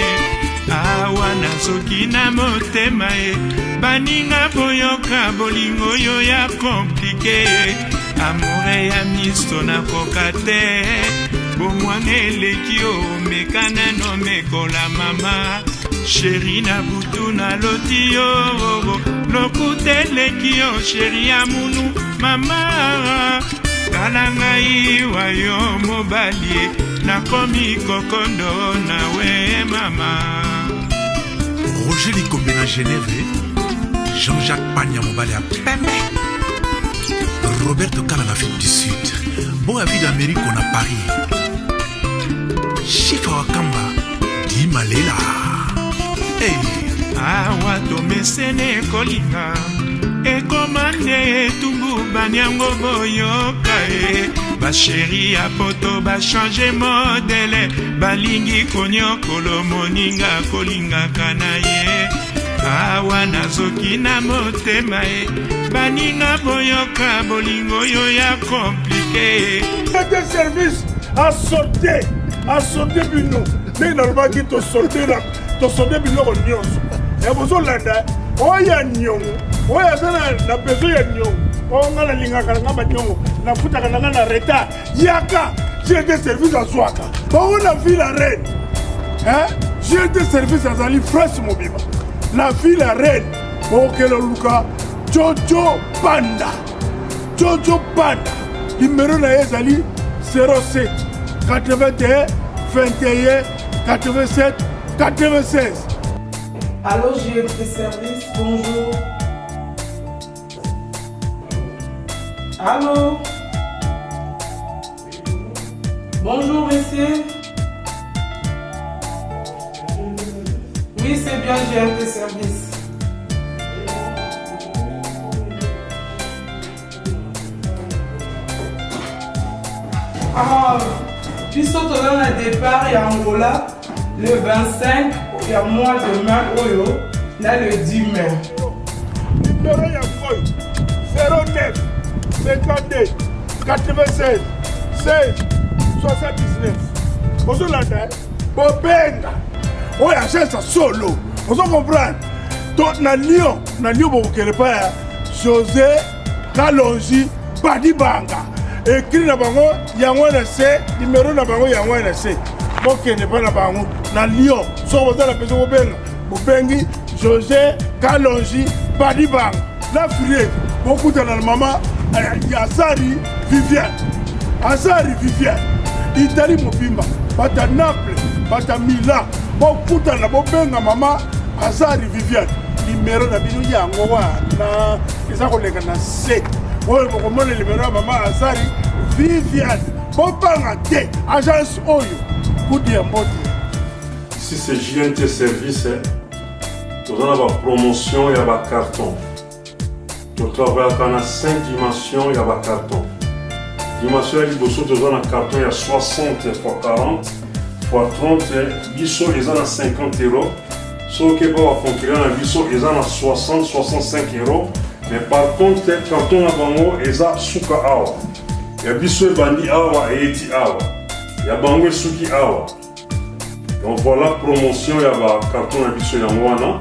Speaker 9: Awa nazoki na motema e, baninga boyoka, bolingo oyo ya compliqué, amour ya miso nakoka te. Bomwana eleki, omeka nano mekola mama chéri na butu naloti yo, lokuta eleki yo, chéri ya munu mama. Tala ngai wa yo mobali, nakomi kokondo nawe mama.
Speaker 8: Roger Likombe na Genève, Jean-Jacques Panya mobali ya pembe, Roberto Kala na Afrique du Sud, Boa Vida Americo na Paris, Shifa Wakamba, Di Malela. Hey.
Speaker 9: Awa tomesene kolinga ekoma nde etumbu baniango boyoka e basheri ya poto bachange modele balingi konyokolo moninga kolingaka na ye awa nazoki na motema e baninga boyoka bolingo oyo ya komplike.
Speaker 10: Ete service asorte asorte bino ndenge nalobaki tosorte na tosorte biloko nyonso ya bozolanda oyo ya niongo oyo aza na besoin ya niongo oyo ngai nalingaka na ngai baniongo nafutaka na ngai na retard yaka gt service azwaka bango na ville ya reine gt service azali france mobimba na ville ya reine okele oluka jojo panda jojo panda nimero na ye ezali 07 81 21 87 96.
Speaker 11: Allô, GFT Service, bonjour. Allô? Bonjour, monsieur. Oui, c'est bien GFT Service. Ah, biso toza na départ ya Angola le 25 ya mois de mai oyo na le 10 mai.
Speaker 10: Numéro ya oyo 09 52 96 16 79 ozolanda bobenga oyo agence ya solo ozo comprendre to na Lyon na Lyon bokokende epai ya José Kalonji Badibanga ekri na bango yango na se nimero na bango yango na se bokende epai na bango na Lyon soki boza na besoin kobenga bobengi José Kalonji Badibanga na Friez bokutana na mama ya Azari Viviane Azari Viviane Italie mobimba bata Naples bata Milan bokutana bobenga mama Azari Viviane nimero na bino yango wana eza koleka na se oyo bokomona nimero ya mama Azari Viviane bobanga te agence oyo kudu ya mbote.
Speaker 12: Ici c'est JNT Service, toza na ba promotion ya ba carton. Totravayaka na 5 dimensions ya ba carton. Dimension ya liboso toza na carton ya 60 x 40 x 30, biso eza na 50 euros. Soki oke pa ba concurrent na biso eza na 60 65 euros, mais par contre carton na bango eza suka awa. Ya biso ebandi awa eyeti awa, ya bango esuki awa. Donc voilà promotion ya ba carton na biso yango wana.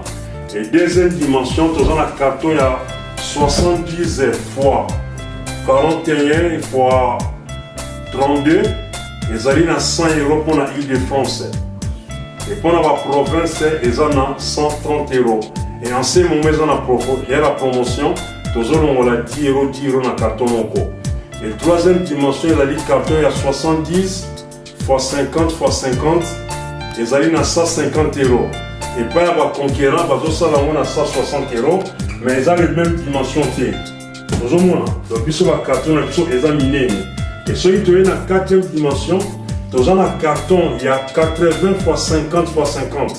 Speaker 12: Et deuxième dimension toza na carton ya 70 fois 41 fois 32 ezali na 100 euros mpo na Île-de-France. Et mpo na ba province eza na 130 euros. Et en ce moment eza na ya la promotion tozolongola 10 euros 10 euros na carton moko. Et troisième dimension ezali carton ya 70 fois 50 fois 50 ezali na 150 euros. Epai ya ba concurrent bazosala yango na 160 euros, mais eza le même dimension te. Ozomona, donc biso ba carton na biso eza minene. Et soki toye na quatrième dimension, toza na carton ya 80 fois 50 fois 50,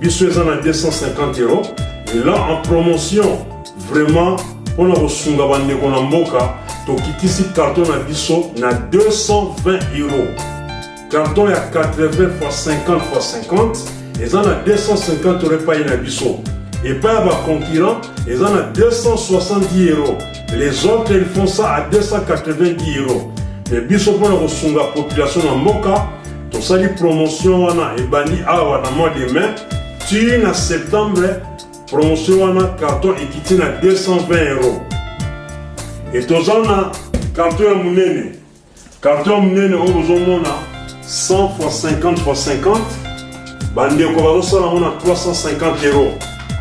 Speaker 12: biso eza na 250 euros. Et là en promotion vraiment mpona kosunga bandeko na mboka, tokitisi carton na biso na 220 euros. Carton ya 80 fois 50 fois 50 eza na 250 euros epai na biso. Epai ya ba concurrent eza na 270 euros. Les autres ils font ça à 290 euros. Mais biso mpona kosunga population na mboka tosali promotion wana ebandi awa na mois de mai ti na septembre. Promotion wana carton ekiti na 220 euros. Et toza na carton ya monene. Carton ya monene oyo bozomona 100 fois 50 fois 50, bandeko bazosala yango na 350 euros.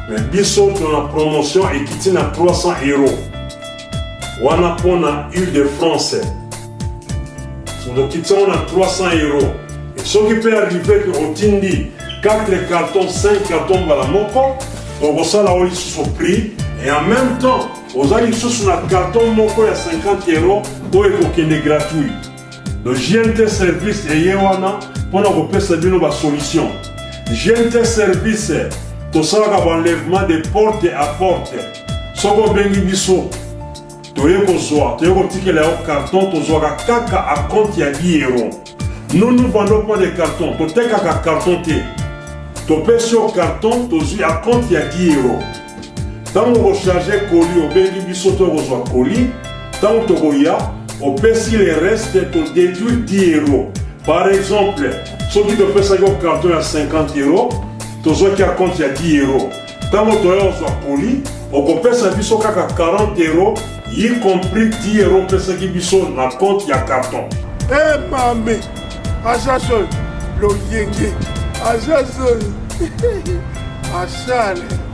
Speaker 12: Mais biso tona promotion ekiti na 300 euros. Wana mpona Île-de-France. Tokitisa yango na 300 euros. Et soki mpe arrive ke otindi 4 cartons, 5 cartons mbala moko, tokosala yo lisusu prix et en même temps oza lisusu na carton moko ya 50 euros oyo ekokende gratuit. Donc GNT Service eye wana mpona kopesa bino ba solution. GNT Service tosalaka ba enlèvement de porte à porte. Soki obengi biso toye kozwa, toye kotikela yo carton, tozwaka kaka à compte ya 10 euros. Nous nous vendons pas de carton, totekaka carton te. Topesi yo carton, tozwi à compte ya 10 euros. Ntango okocharge colis, obengi biso to okozwa colis. Ntango tokoya, opesi le reste, todéduire 10 euros. Par exemple, soki topesaki yo carton ya 50 euros, tozwaki ya compte ya 10 euros. Ntango toya kozwa colis, okopesa biso kaka 40 euros, y compris 10 euros opesaki biso na compte ya carton.
Speaker 10: E mame aza solo loyenge aza solo asale.